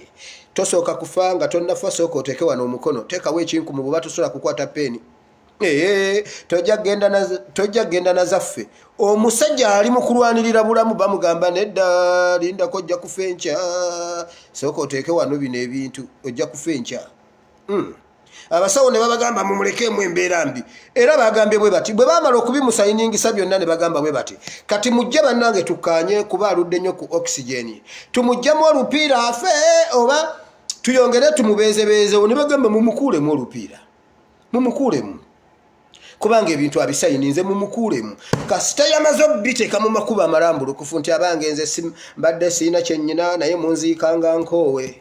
"Tosooka kufa nga tonnafa, sooka oteeke wano omukono, teekawo ekinkumu bweba tosobola kukwata peeni." Ee, tojja kgenda na zaffe. Omusajja ali mu kulwanirira bulamu, bamugamba, "Nedda, lindako, ojja kufa enkya, sooka oteeke wano bino ebintu, ojja kufa enkya." Abasawo ne babagamba, "Mumulekeemu, embeera mbi." Era bagambye bwe bati, bwe bamala okubimusayiningisa byonna, ne bagamba bwe bati, "Kati mujje bannange tukkaanye, kuba aludde nnyo ku oxygen, tumuggyemu olupiira afe oba tuyongere tumubeezebeezewo?" Ne bagamba, "Mumukuulemu olupiira, mumukuulemu, kubanga ebintu abisayininze, mumukuulemu." Kasita yamaze obiteeka mu makubo amalambulukufu nti, "Abange, nze mbadde siina kyennyina, naye munziikanga nkoowe."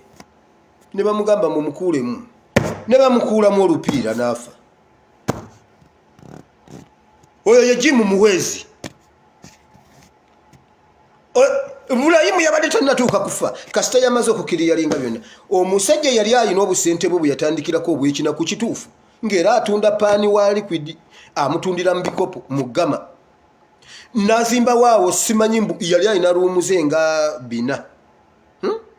Ne bamugamba, "Mumukuulemu." Ne bamukuulamu olupiira n'afa. Oyo ye Jimu Muhwezi. Bulayimu yabadde tannatuuka kufa, kasita yamaze okukiriyalinga byonna. Omusajja yali alina obusente bwe bwe yatandikirako obwekina ku kituufu, ng'era atunda paani wa liquid, amutundira mu bikopo mu gama, n'azimba waawo, simanyi mbu yali alina room ze nga bina,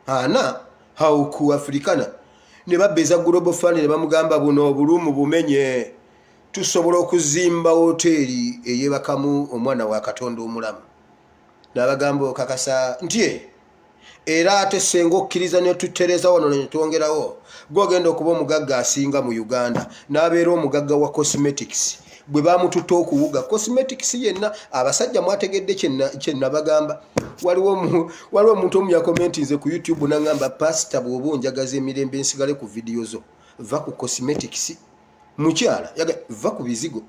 Ana awo ku Africana. Ne babba eza Global Fund, ne bamugamba, "Buno obu room bumenye, tusobola okuzimba woteeri eyebakamu omwana wa Katonda omulamu." N'abagamba, "Okakasa nti e era ate senga okkiriza netutereza wano netwongerawo, gwogenda okuba omugagga asinga mu Uganda." N'abeera omugagga wa cosmetics. Bwe bamututte okuwuga cosmetics yenna, abasajja mwategedde kyenabagamba. Waliwo omuntu omu yakomentinze ku YouTube naŋŋamba, "Pasita, bw'oba onjagaza emirembe nsigale ku vidiyo zo, va ku cosmetics." Mukyala, va ku bizigo,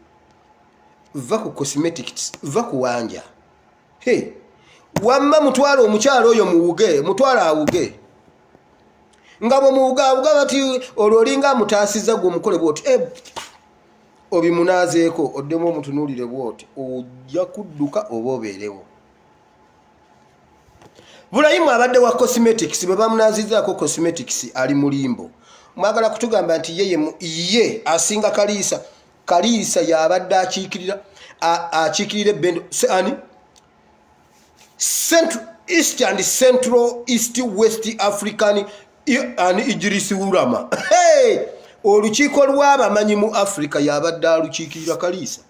va ku cosmetics, va ku wanja. Hey, wamma mutwale omukyalo oyo muwuge, mutwale awuge. Nga bwe muwuga awuga bati, olwo olinga amutaasiza. Gwe omukole bwoti, eh, obimunaazeeko, oddemu omutunuulire bwoti, ojja kudduka oba obeerewo. Bulayimu abadde wa cosmetics, bwe bamunaazizaako cosmetics, ali mulimbo. Mwagala kutugamba nti ye ye asinga Kaliisa? Kaliisa yabadde akiikirira, akiikirira ebendo ani, Central East and Central East West African and Igiris Wurama. Hey! Olukiiko lw'abamanyi mu Africa yabadde alukiikirira Kaliisa,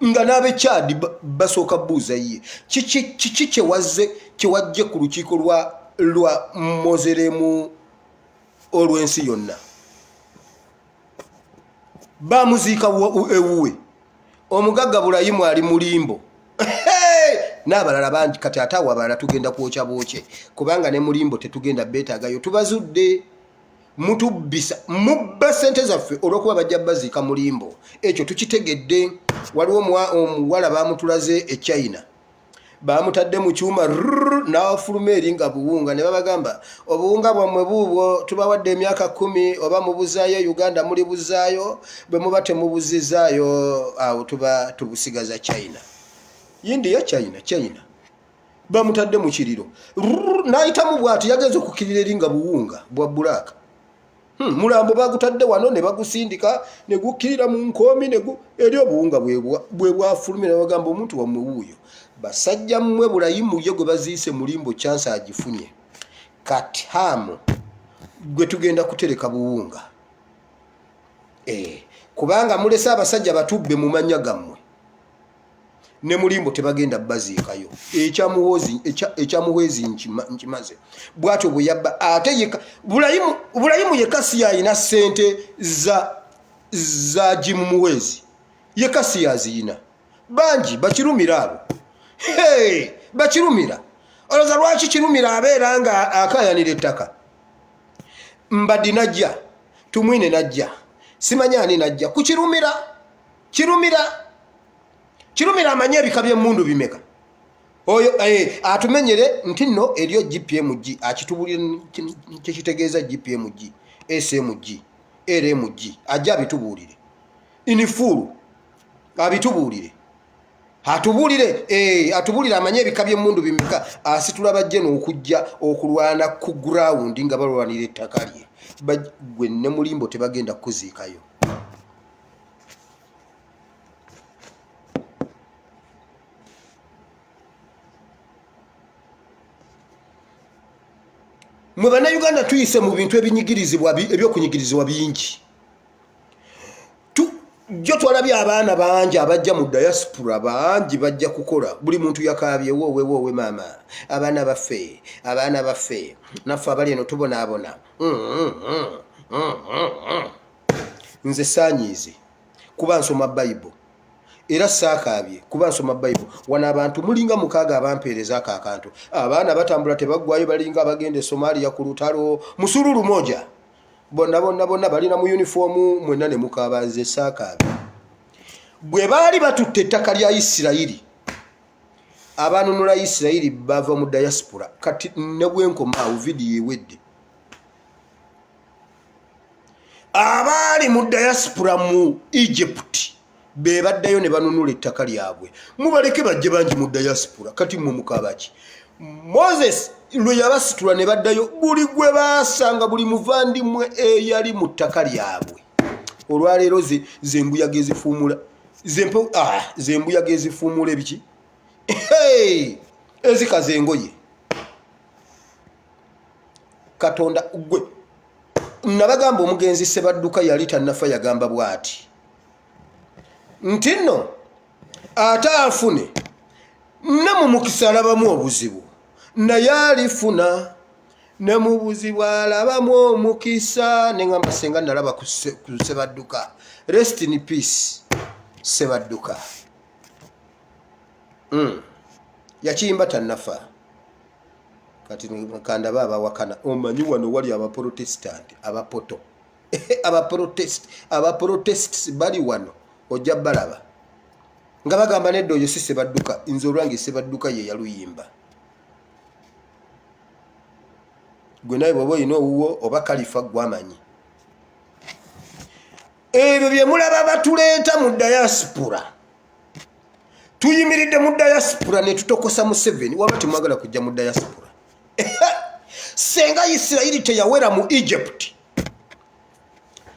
nga n'abekyadi basooka buuza ye, "Kiki kyewazze, kyewajje ku lukiiko lwa Mozeremu olw'ensi yonna?" Bamuziika ewuwe. Omugagga Bulayimu ali mulimbo n'abalala bangi. Kati ate awo abalala tugenda kwokya bwokye, kubanga ne mulimbo tetugenda beetaagayo. Tubazudde, mutubbisa, mubba sente zaffe. Olwokuba bajja baziika mulimbo, ekyo tukitegedde. Waliwo omuwala bamutulaze e China, bamutadde mu kyuma, n'afuluma eri nga buwunga. Ne babagamba, "Obuwunga bwammwe buubwo, tubawadde emyaka 10, oba mubuzaayo e Uganda muli buzaayo, bwe muba temubuzizaayo awo tuba tubusigaza China, India, China, China." Bamutadde mu kiriro, n'ayitamu bw'ati, yagenza okukirira eri nga buwunga bwa black. Mulambo bagutadde wano ne bagusindika ne gukkirira mu nkoomi eri obuwunga bwe bwafulumira. Bagamba, "Omuntu wammwe wuuyo." Basajja mmwe, Bulayimu ye gwe baziise mulimbo, chance agifunye. Kati hamu gwe tugenda kutereka buwunga, kubanga mulese abasajja batubbe mu mannya gammwe. Ne mulimbo tebagenda baziikayo. Ekya Muhwezi nkimaze. Bwatyo bwe yabba ate yeka Bulayimu. Bulayimu yekka si yalina ssente za Jim Muhwezi, yekka si yaziyina. Bangi bakirumira abo. Hey, bakirumira. Olowooza lwaki Kirumira abeera nga akayanira ettaka? Mbaddi najja, Tumwine najja, simanyi ani najja ku Kirumira. Kirumira, Kirumira amanyi ebika by'emmundu bimeka? Oyo atumenyere nti nno eriyo GPMG, akitubulire kyekitegeeza GPMG, SMG, LMG. Ajja abitubuulire in full, abitubuulire, atubuulire, atubuulire amanye ebika by'emmundu bimeka. Asitula bajje n'okujja okulwana ku ground nga balwanira ettaka lye. Gwe ne mulimbo tebagenda kukuziikayo. Mwe Bannayuganda tuyise mu bintu ebinyigirizibwa, ebyokunyigirizibwa bingi. Jjo twalabye abaana bangi abajja mu diaspora, bangi bajja kukola. Buli muntu yakaabye, woowe woowe maama, abaana baffe, abaana baffe, naffe abali eno tubonaabona. Nze saanyiize kuba nsoma Bayibuli, era saakaabye kuba nsoma Bayibuli. Wano abantu mulinga mukaaga abampeereza ako akantu. Abaana batambula tebaggwayo, balinga abagenda e Somalia ku lutalo, musululu moja, bonna bonna bonna balina mu yunifoomu, mwenna ne mukaaba. Nze saakaabye. Bwe baali batutte ettaka lya Isirayiri, abanunula Isirayiri bava mu diaspora. Kati ne bwenkoma awo, vidiyo ewedde. Abaali mu diaspora mu Egypt be baddayo ne banunula ettaka lyabwe. Mubaleke bajje bangi mu diaspora. Kati mmwe mukabaki? Moses lwe yabasitula ne baddayo, buli gwe baasanga, buli muvandimwe eyali mu ttaka lyabwe. Olwaleero zembuyaga ezifuumula zembuyaga ezifuumula ebiki ezikaza engoye. Katonda gwe nabagamba, omugenzi Sebadduka yali tannafa, yagamba bw'ati nti nno ate afune ne mu mukisa alabamu obuzibu, naye alifuna ne mu buzibu alabamu omukisa. Neŋamba senga nalaba ku Sebadduka. Rest in peace, Sebadduka. Yakiyimba tannafa. Kati kandaba abawakana. Omanyi wano wali Abaprotestanti abapoto, abaprotest bali wano, ojja balaba nga bagamba nedda, oyo si Sebadduka. Nze olwange Sebadduka ye yaluyimba. Gwe naye bwoba olina owuwo oba kalifa gwamanyi ebyo bye mulaba batuleeta mu diaspora. Tuyimiridde mu diaspora ne tutokosa Museveni. Waba temwagala kujja mu diaspora, senga Isirayiri teyawera mu Egypt,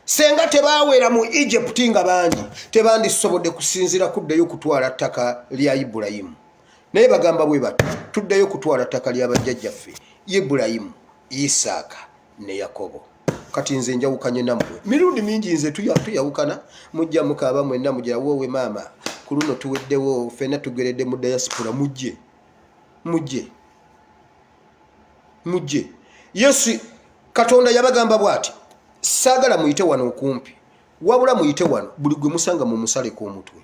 senga tebawera mu Egypt nga bangi, tebandisobodde kusinziira kuddayo kutwala ttaka lya Ibulayimu. Naye bagamba bwe bati, tuddayo kutwala ttaka lya bajjajjaffe Ibulayimu, Isaaka ne Yakobo. Kati nze njawukanye nammwe mirundi mingi. Nze tuyawukana, mujja mukaaba mwenna, mugira woowe maama, ku luno tuweddewo ffenna, tugeredde mu diaspora. Mujje, mujje, mujje. Yesu Katonda yabagamba bw'ati, saagala muyite wano okumpi, wabula muyite wano, buli gwe musanga mumusaleko omutwe,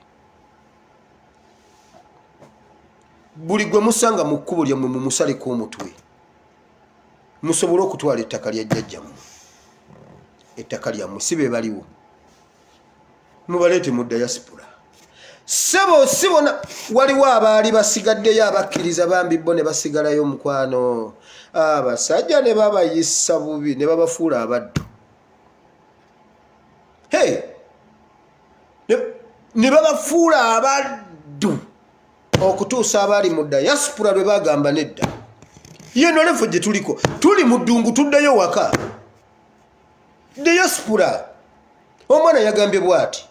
buli gwe musanga mu kkubo lyammwe mumusaleko omutwe, musobole okutwala ettaka lya jjajjammwe, ettaka lyammwe. Si be baliwo? Mubaleete mu diaspora. Sebo, si bona. Waliwo abaali basigaddeyo abakkiriza bambi, bo ne basigalayo mukwano. Abasajja ne babayisa bubi ne babafuula abaddu. Hey! Ne babafuula abaddu okutuusa abaali mu diaspora lwe bagamba nedda, yeno level gye tuliko, tuli mu ddungu, tuddeyo waka. Diaspora, omwana yagambye bw'ati,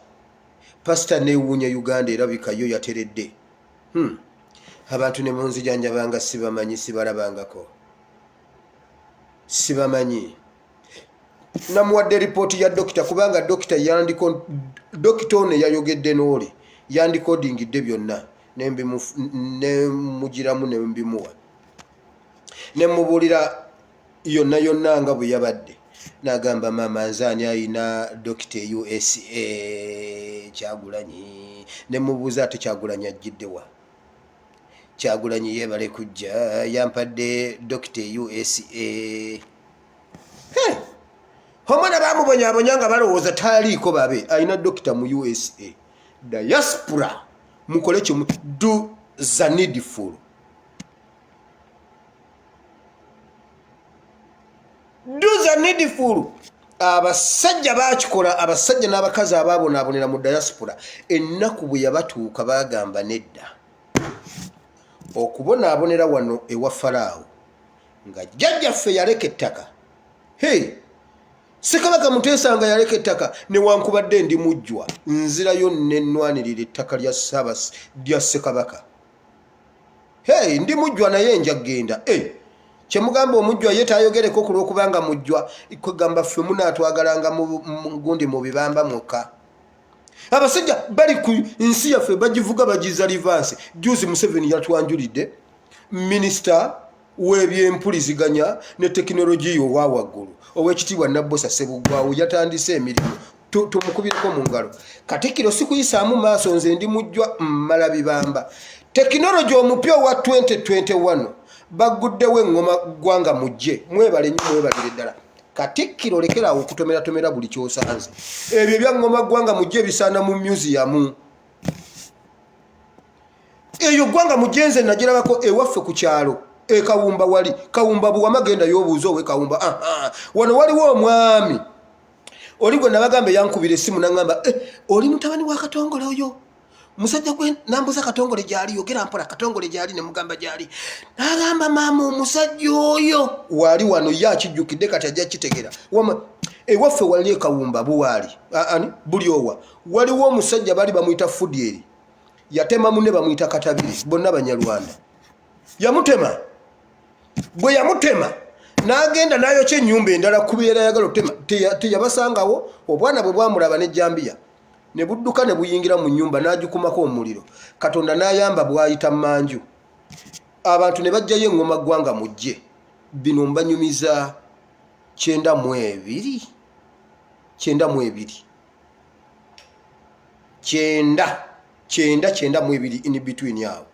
pasita, neewuunya Uganda erabika yo yateredde. Abantu ne munzijanjabanga sibamanyi, sibalabangako, sibamanyi. Namuwadde ripooti ya dokita, kubanga dokita yandiko, dokita ono yayogedde n'oli yandikodingidde byonna. Nemugiramu nembimuwa, nemubuulira yonna yonna nga bwe yabadde. Nagamba, "Maama, nze ani ayina dokita e USA?" Kyagulanyi. Nemubuuza, "Ate Kyagulanyi ajjiddewa?" "Kyagulanyi yeebale kujja, yampadde dokita e USA." Omwana bamubonyabonya nga balowooza taliiko babe alina dokita mu USA. Diaspora, mukole kimu, do the needful, do the needful. Abasajja bakikola, abasajja n'abakazi ababonaabonera mu diaspora, ennaku bwe yabatuuka bagamba nedda. Okubonaabonera wano ewa Falaawo nga jjajjaffe yaleka ettaka, hey, Ssekabaka Muteesa nga yaleka ettaka, newankubadde ndi mujjwa, nzirayo nenwanirira ettaka lya lya Ssekabaka. Hey, ndi mujjwa naye nja kgenda. Hey, kyemugamba omujjwa ye tayogereko ku lwokubanga mujjwa? Kwegamba ffe munaatwagalanga gundi mu bibamba mwokka. Abasajja bali ku nsi yaffe bagivuga, bagiza reverse. Juzi Museveni yatwanjulidde minisita w'ebyempuliziganya ne tekinologiya owa waggulu, Owekitiibwa Nabbosa Sebugwawo. Yatandise emirimu, tumukubireko mu ngalo. Katikkiro, sikuyisaamu maaso, nze ndi mujjwa mmala bibamba. Tekinologi omupya owa 2021 bagguddewo eŋŋoma ggwanga mujje. Mwebale nnyo, mwebalire ddala. Katikkiro, lekeraawo okutomeratomera buli kyosanze. Ebyo ebyaŋŋoma ggwanga mujje ebisaana mu museum. Eyo ggwanga mujenze nagirabako ewaffe ku kyalo ekawumba, wali Kawumba Buwama, genda yobuuza owe Kawumba. Wano waliwo omwami oli gwe nabagamba eyankubira essimu naŋŋamba, "Eh, oli mutabani wa Katongole oyo musajja gwe?" Nambuza, "Katongole gyali? Yogera mpola, Katongole gyali?" Nemugamba gyali. Nagamba, "Maama, omusajja oyo waali wano." Ye akijjukidde, kati ajja kitegera. Wama ewaffe wali ekawumba buwaali ani buli owa waliwo omusajja baali bamuyita Fudyeri, yatema munne bamuyita Katabiri, bonna Banyarwanda. Yamutema, bwe yamutema n'agenda n'ayokya ennyumba endala kubeera yagala otema, teyabasangawo. Obwana bwe bwamulaba n'ejjambiya ne budduka ne buyingira mu nnyumba n'agikumako omuliro. Katonda n'ayamba, bw'ayita mmanju abantu ne bajjayo eŋŋoma ggwanga mujje. Bino mbanyumiza 92, 92, 90, 90, 92, in between awo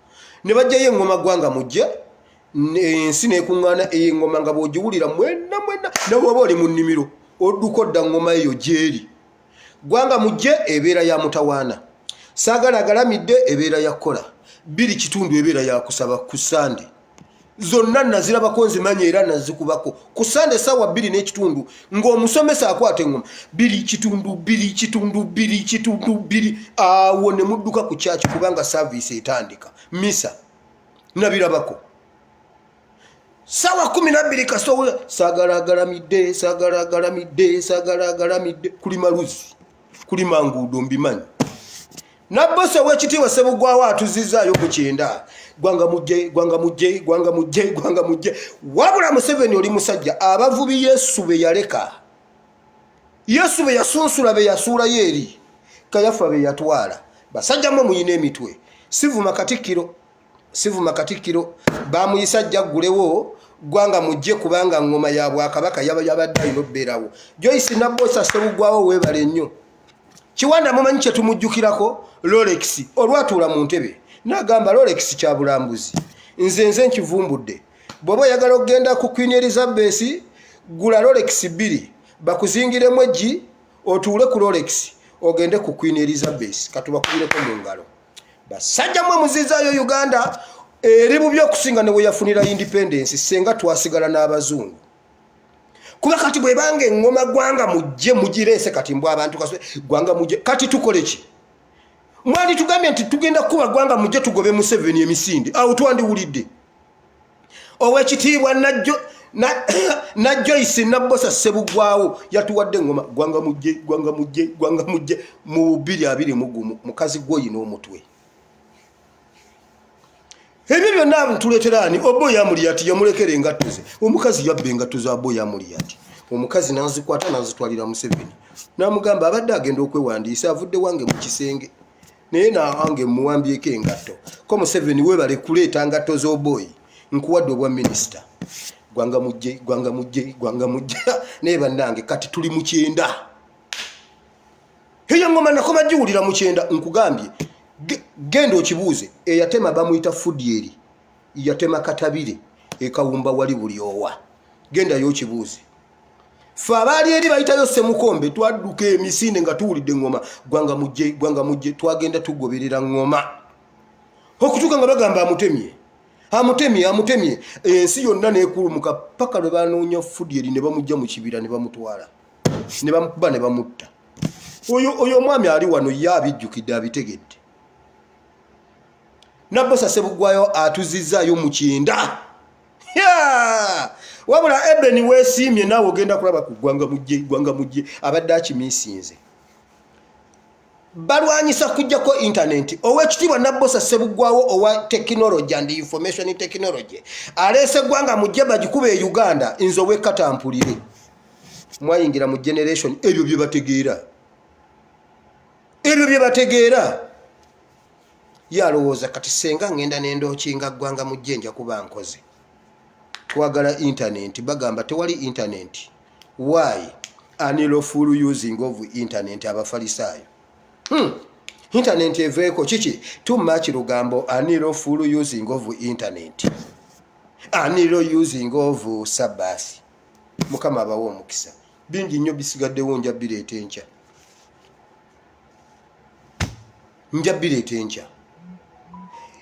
ne bajjayo eŋŋoma ggwanga mujje. Ensi nekuŋŋaana. Eyo eŋŋoma nga bw'ogiwulira mwenna mwenna, nabwoba oli mu nnimiro odduka odda ŋŋoma eyo gyeri. Ggwanga mujje ebeera ya mutawaana, saagala agalamidde ebeera ya kkola bbiri kitundu, ebeera yakusaba ku Sande. Zonna nazirabako, nzimanyi era nazikubako ku Sande essaawa 2:30 ng'omusomesa akwata eŋŋoma 2:15, 2:15, 2:45, awo ne mudduka ku kyaki kubanga service etandika misa. Nabirabako sawa 12 kasobola saagala agalamidde, saagala agalamidde, saagala agalamidde, kulima luzzi, kulima nguudo, mbimanyi. Nabbose owekitiibwa Sebugwawo atuzizaayo ku 90. Gwanga mujje, gwanga mujje, gwanga mujje, gwanga mujje. Wabula Museveni oli musajja. Abavubi Yesu be yaleka, Yesu be yasunsula, be yasuulayo eri Kayafa, be yatwala. Basajja mwe muyina emitwe. Sivuma katikkiro, sivuma katikkiro. Bamuyisa ajja aggulewo ggwanga mujje kubanga ngoma ya bwakabaka yaba yabadde alina obbeerawo. Joyce Nabbosa Sebugwawo, weebale nnyo. Kiwanda mumanyi kyetumujjukirako Rolex. Olwatuula mu ntebe nagamba Rolex kyabulambuzi, nze nkivumbudde. Bw'oba oyagala okugenda ku Queen Elizabeth, gula Rolex bbiri bakuzingiremu eggi, otuule ku Rolex ogende ku Queen Elizabeth. Katubakubireko mu ngalo. Basajja mwe muzizaayo Uganda eri bubi okusinga ne weyafunira independence senga twasigala n'abazungu, kuba kati bwebanga eŋŋoma gwanga mujje mugireese kati mbw abantu kaswe gwanga mujje, kati tukole ki? Mwandi tugambye nti tugenda kukuba gwanga mujje tugobe Museveni emisinde, awo twandiwulidde. Owekitiibwa na Joyce Nabbosa Sebugwawo yatuwadde eŋŋoma gwanga mujje, gwanga mujje, gwanga mujje mu 2021. Mukazi gwoyina omutwe, ebyo byonna tuleetera ani? Oba Amuriat yamulekera engatto ze. Omukazi yabba engatto za Boy Amuriat, omukazi nazikwata nazitwalira Museveni, namugamba abadde agenda okwewandiisa, avudde wange mu kisenge. Naye nange muwambyeko engatto. Ko Museveni webale kuleeta ngatto z'oboyi, nkuwadde obwa minisita. Gwanga mujje, gwanga mujje, gwanga mujje. Naye bannange kati tuli mu kyenda. Eyo ngoma nakoma giwulira mu kyenda, nkugambye. Genda okibuuze, eyatema bamuyita Fudyeri, yatema Katabire ekawumba wali buli owa. Gendayo okibuuze. Ffe abaali eri bayitayo Ssemukombe, twadduka emisinde nga tuwulidde ngoma gwanga mujje, gwanga mujje. Twagenda tugoberera ngoma okutuuka nga bagamba amutemye, amutemye, amutemye. Ensi yonna nekulumuka paka lwe banoonya Fudyeri ne bamujja mu kibira ne bamutwala ne bamukuba ne bamutta. Oyo omwami ali wano ye abijjukidde, abitegedde. Nabbosa Ssebuggwayo atuzizzaayo mu kyenda. Wabula Ebeni weesiimye naawe ogenda kulaba ku ggwanga mujje, ggwanga mujje abadde akimiisinze. Balwanyisa kujjako intaneti. Owekitiibwa Nabbosa Ssebuggwawo owa technology and information technology aleese ggwanga mujje bagikuba e Uganda. Nze ow'ekkatampulire mwayingira mu generation ebyo bye bategeera, ebyo bye bategeera. Ye alowooza kati senga ngenda nendookinga ggwanga mujje nja kuba nkoze. Twagala intaneti, bagamba tewali intaneti. Why unlawful using of internet? Abafalisaayo. Internet eveeko kiki? Too much lugambo. Unlawful using of internet, unlawful using of Sabbath. Mukama abawe omukisa. Bingi nnyo bisigaddewo, nja bireeta enkya, nja bireeta enkya.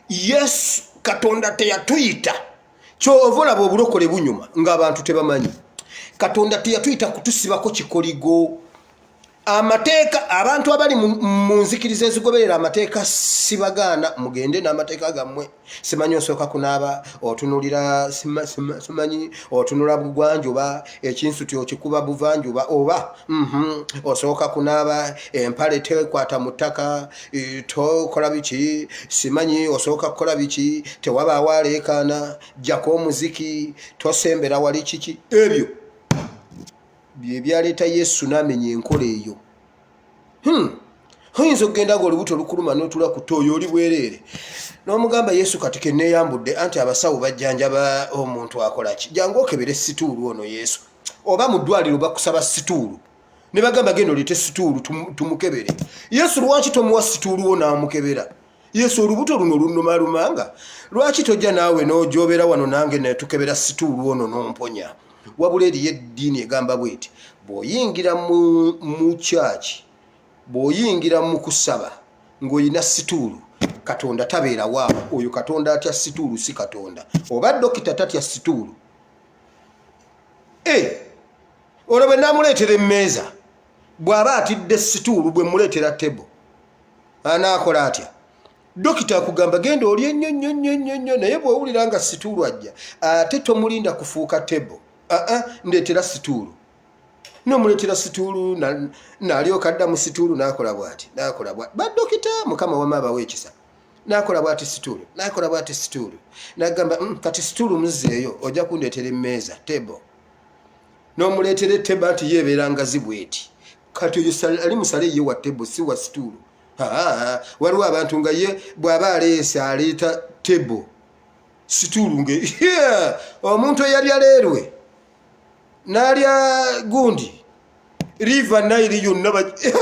Yesu Katonda teyatuyita, kyova olaba obulokole bunyuma ng'abantu tebamanyi. Katonda teyatuyita kutusibako kikoligo amateeka. Abantu abali mu nzikiriza ezigoberera amateeka sibagaana, mugende n'amateeka gammwe. Simanyi osooka kunaaba, otunulira, simanyi otunula bugwanjuba, ekinsuti okikuba buvanjuba, oba osooka kunaaba, empale tekwata mu ttaka, tokola biki, simanyi osooka kukola biki, tewabaawo aleekaana, jjako omuziki, tosembera wali kiki. Ebyo bye byaleeta Yesu n'amenya enkola eyo. Oyinza okugenda nga olubuto lukuluma n'otula ku ttooyo oli bwereere n'omugamba Yesu kati keneeyambudde, anti abasawo bajjanjaba omuntu akola ki, jangu okebere situulu ono Yesu. Oba mu ddwaliro bakusaba situulu ne bagamba genda oleete situulu tumukebere. Yesu lwaki tomuwa situulu wo n'amukebera? Yesu olubuto luno lunnumalumanga, lwaki tojja naawe n'ojobera wano nange netukebera situulu ono n'omponya? Wabula eriyo eddiini egamba bweti, bw'oyingira mu kyaki, bw'oyingira mu kusaba ng'olina situulu, Katonda tabeera waawo. Oyo Katonda atya situulu si Katonda. Oba dokita tatya situulu. Olwo bwe naamuleetera emmeeza, bw'aba atidde situulu, bwe muleetera table anaakola atya? Dokita akugamba genda oli ennyo nnyo nnyo nnyo nnyo, naye bw'owulira nga situulu ajja, ate tomulinda kufuuka table. Aa, ndeetera situulu. Nomuleetera situulu, n'alyoka adda mu situulu n'akola bw'ati, n'akola bw'ati. Badokita Mukama wama abawa ekisa. N'akola bw'ati situulu, n'akola bw'ati situulu, n'agamba kati situulu muzzeeyo, ojja kundeetera emmeeza table. N'omuleetera etable nti ye ebeera ngazi bw'eti. Kati oyo ali musale ye wa table, si wa situulu. Waliwo abantu nga ye bw'aba aleese aleeta table, situulu nge omuntu eyalya leerwe n'alya gundi River Nile yonna,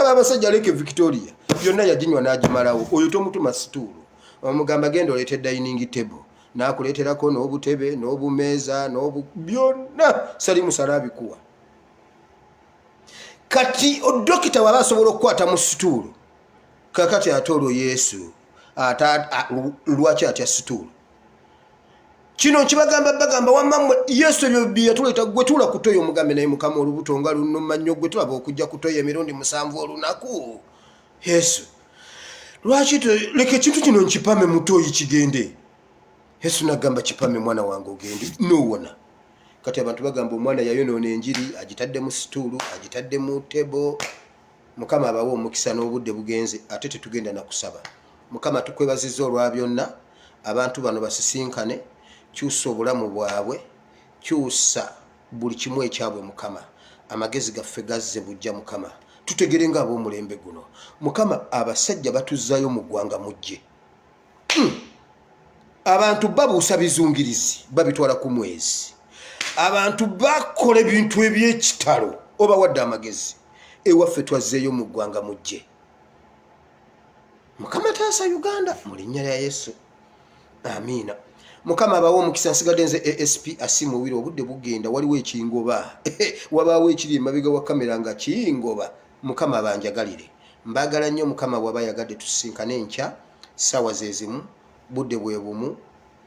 abasajja Lake Victoria yonna yaginywa n'agimalawo, oyo tomutuma situulu. Omugamba genda oleete dining table, n'akuleeterako n'obutebe n'obumeeza n'obu byonna, sali musala abikuwa. Kati dokita waba asobola okukwata mu situulu, kakati ate olwo Yesu lwaki atya situulu? Kino nkibagamba, bagamba wamma Yesu ebyo byeyatuleeta. Gwe tuula ku toyi omugambe naye Mukama olubuto nga lunnuma nnyo, gwe tulaba okujja ku toyi emirundi 7 olunaku. Yesu lwaki leka ekintu kino nkipame mu toyi kigende? Yesu nagamba kipame mwana wange ogende nowona. Kati abantu bagamba omwana yayonoona enjiri, agitadde mu situulu, agitadde mu table. Mukama abawe omukisa. N'obudde bugenze ate tetugenda nakusaba. Mukama tukwebazizza olwa byonna. Abantu bano basisinkane, kyusa obulamu bwabwe, kyusa buli kimu ekyabwe. Mukama, amagezi gaffe gazze bujja. Mukama. Tutegere nga ab'omulembe guno. Mukama, abasajja batuzzayo mu ggwanga mujje. Abantu babuusa bizungirizi, babitwala ku mwezi. Abantu bakola ebintu eby'ekitalo, obawadde amagezi. Ewaffe twazzeeyo mu ggwanga mujje. Mukama, taasa Uganda mu linnya lya Yesu, amiina. Mukama abawe omukisa. Nsigadde nze Asp Asimuwire. Obudde bugenda, waliwo ekingoba, wabaawo ekiri emabega wa kamera nga kingoba. Mukama abanjagalire, mbagala nnyo. Mukama bw'aba yagadde, tusisinkane enkya ssaawa ze zimu, budde bwe bumu.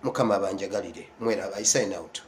Mukama abanjagalire, mweraba. I sign out.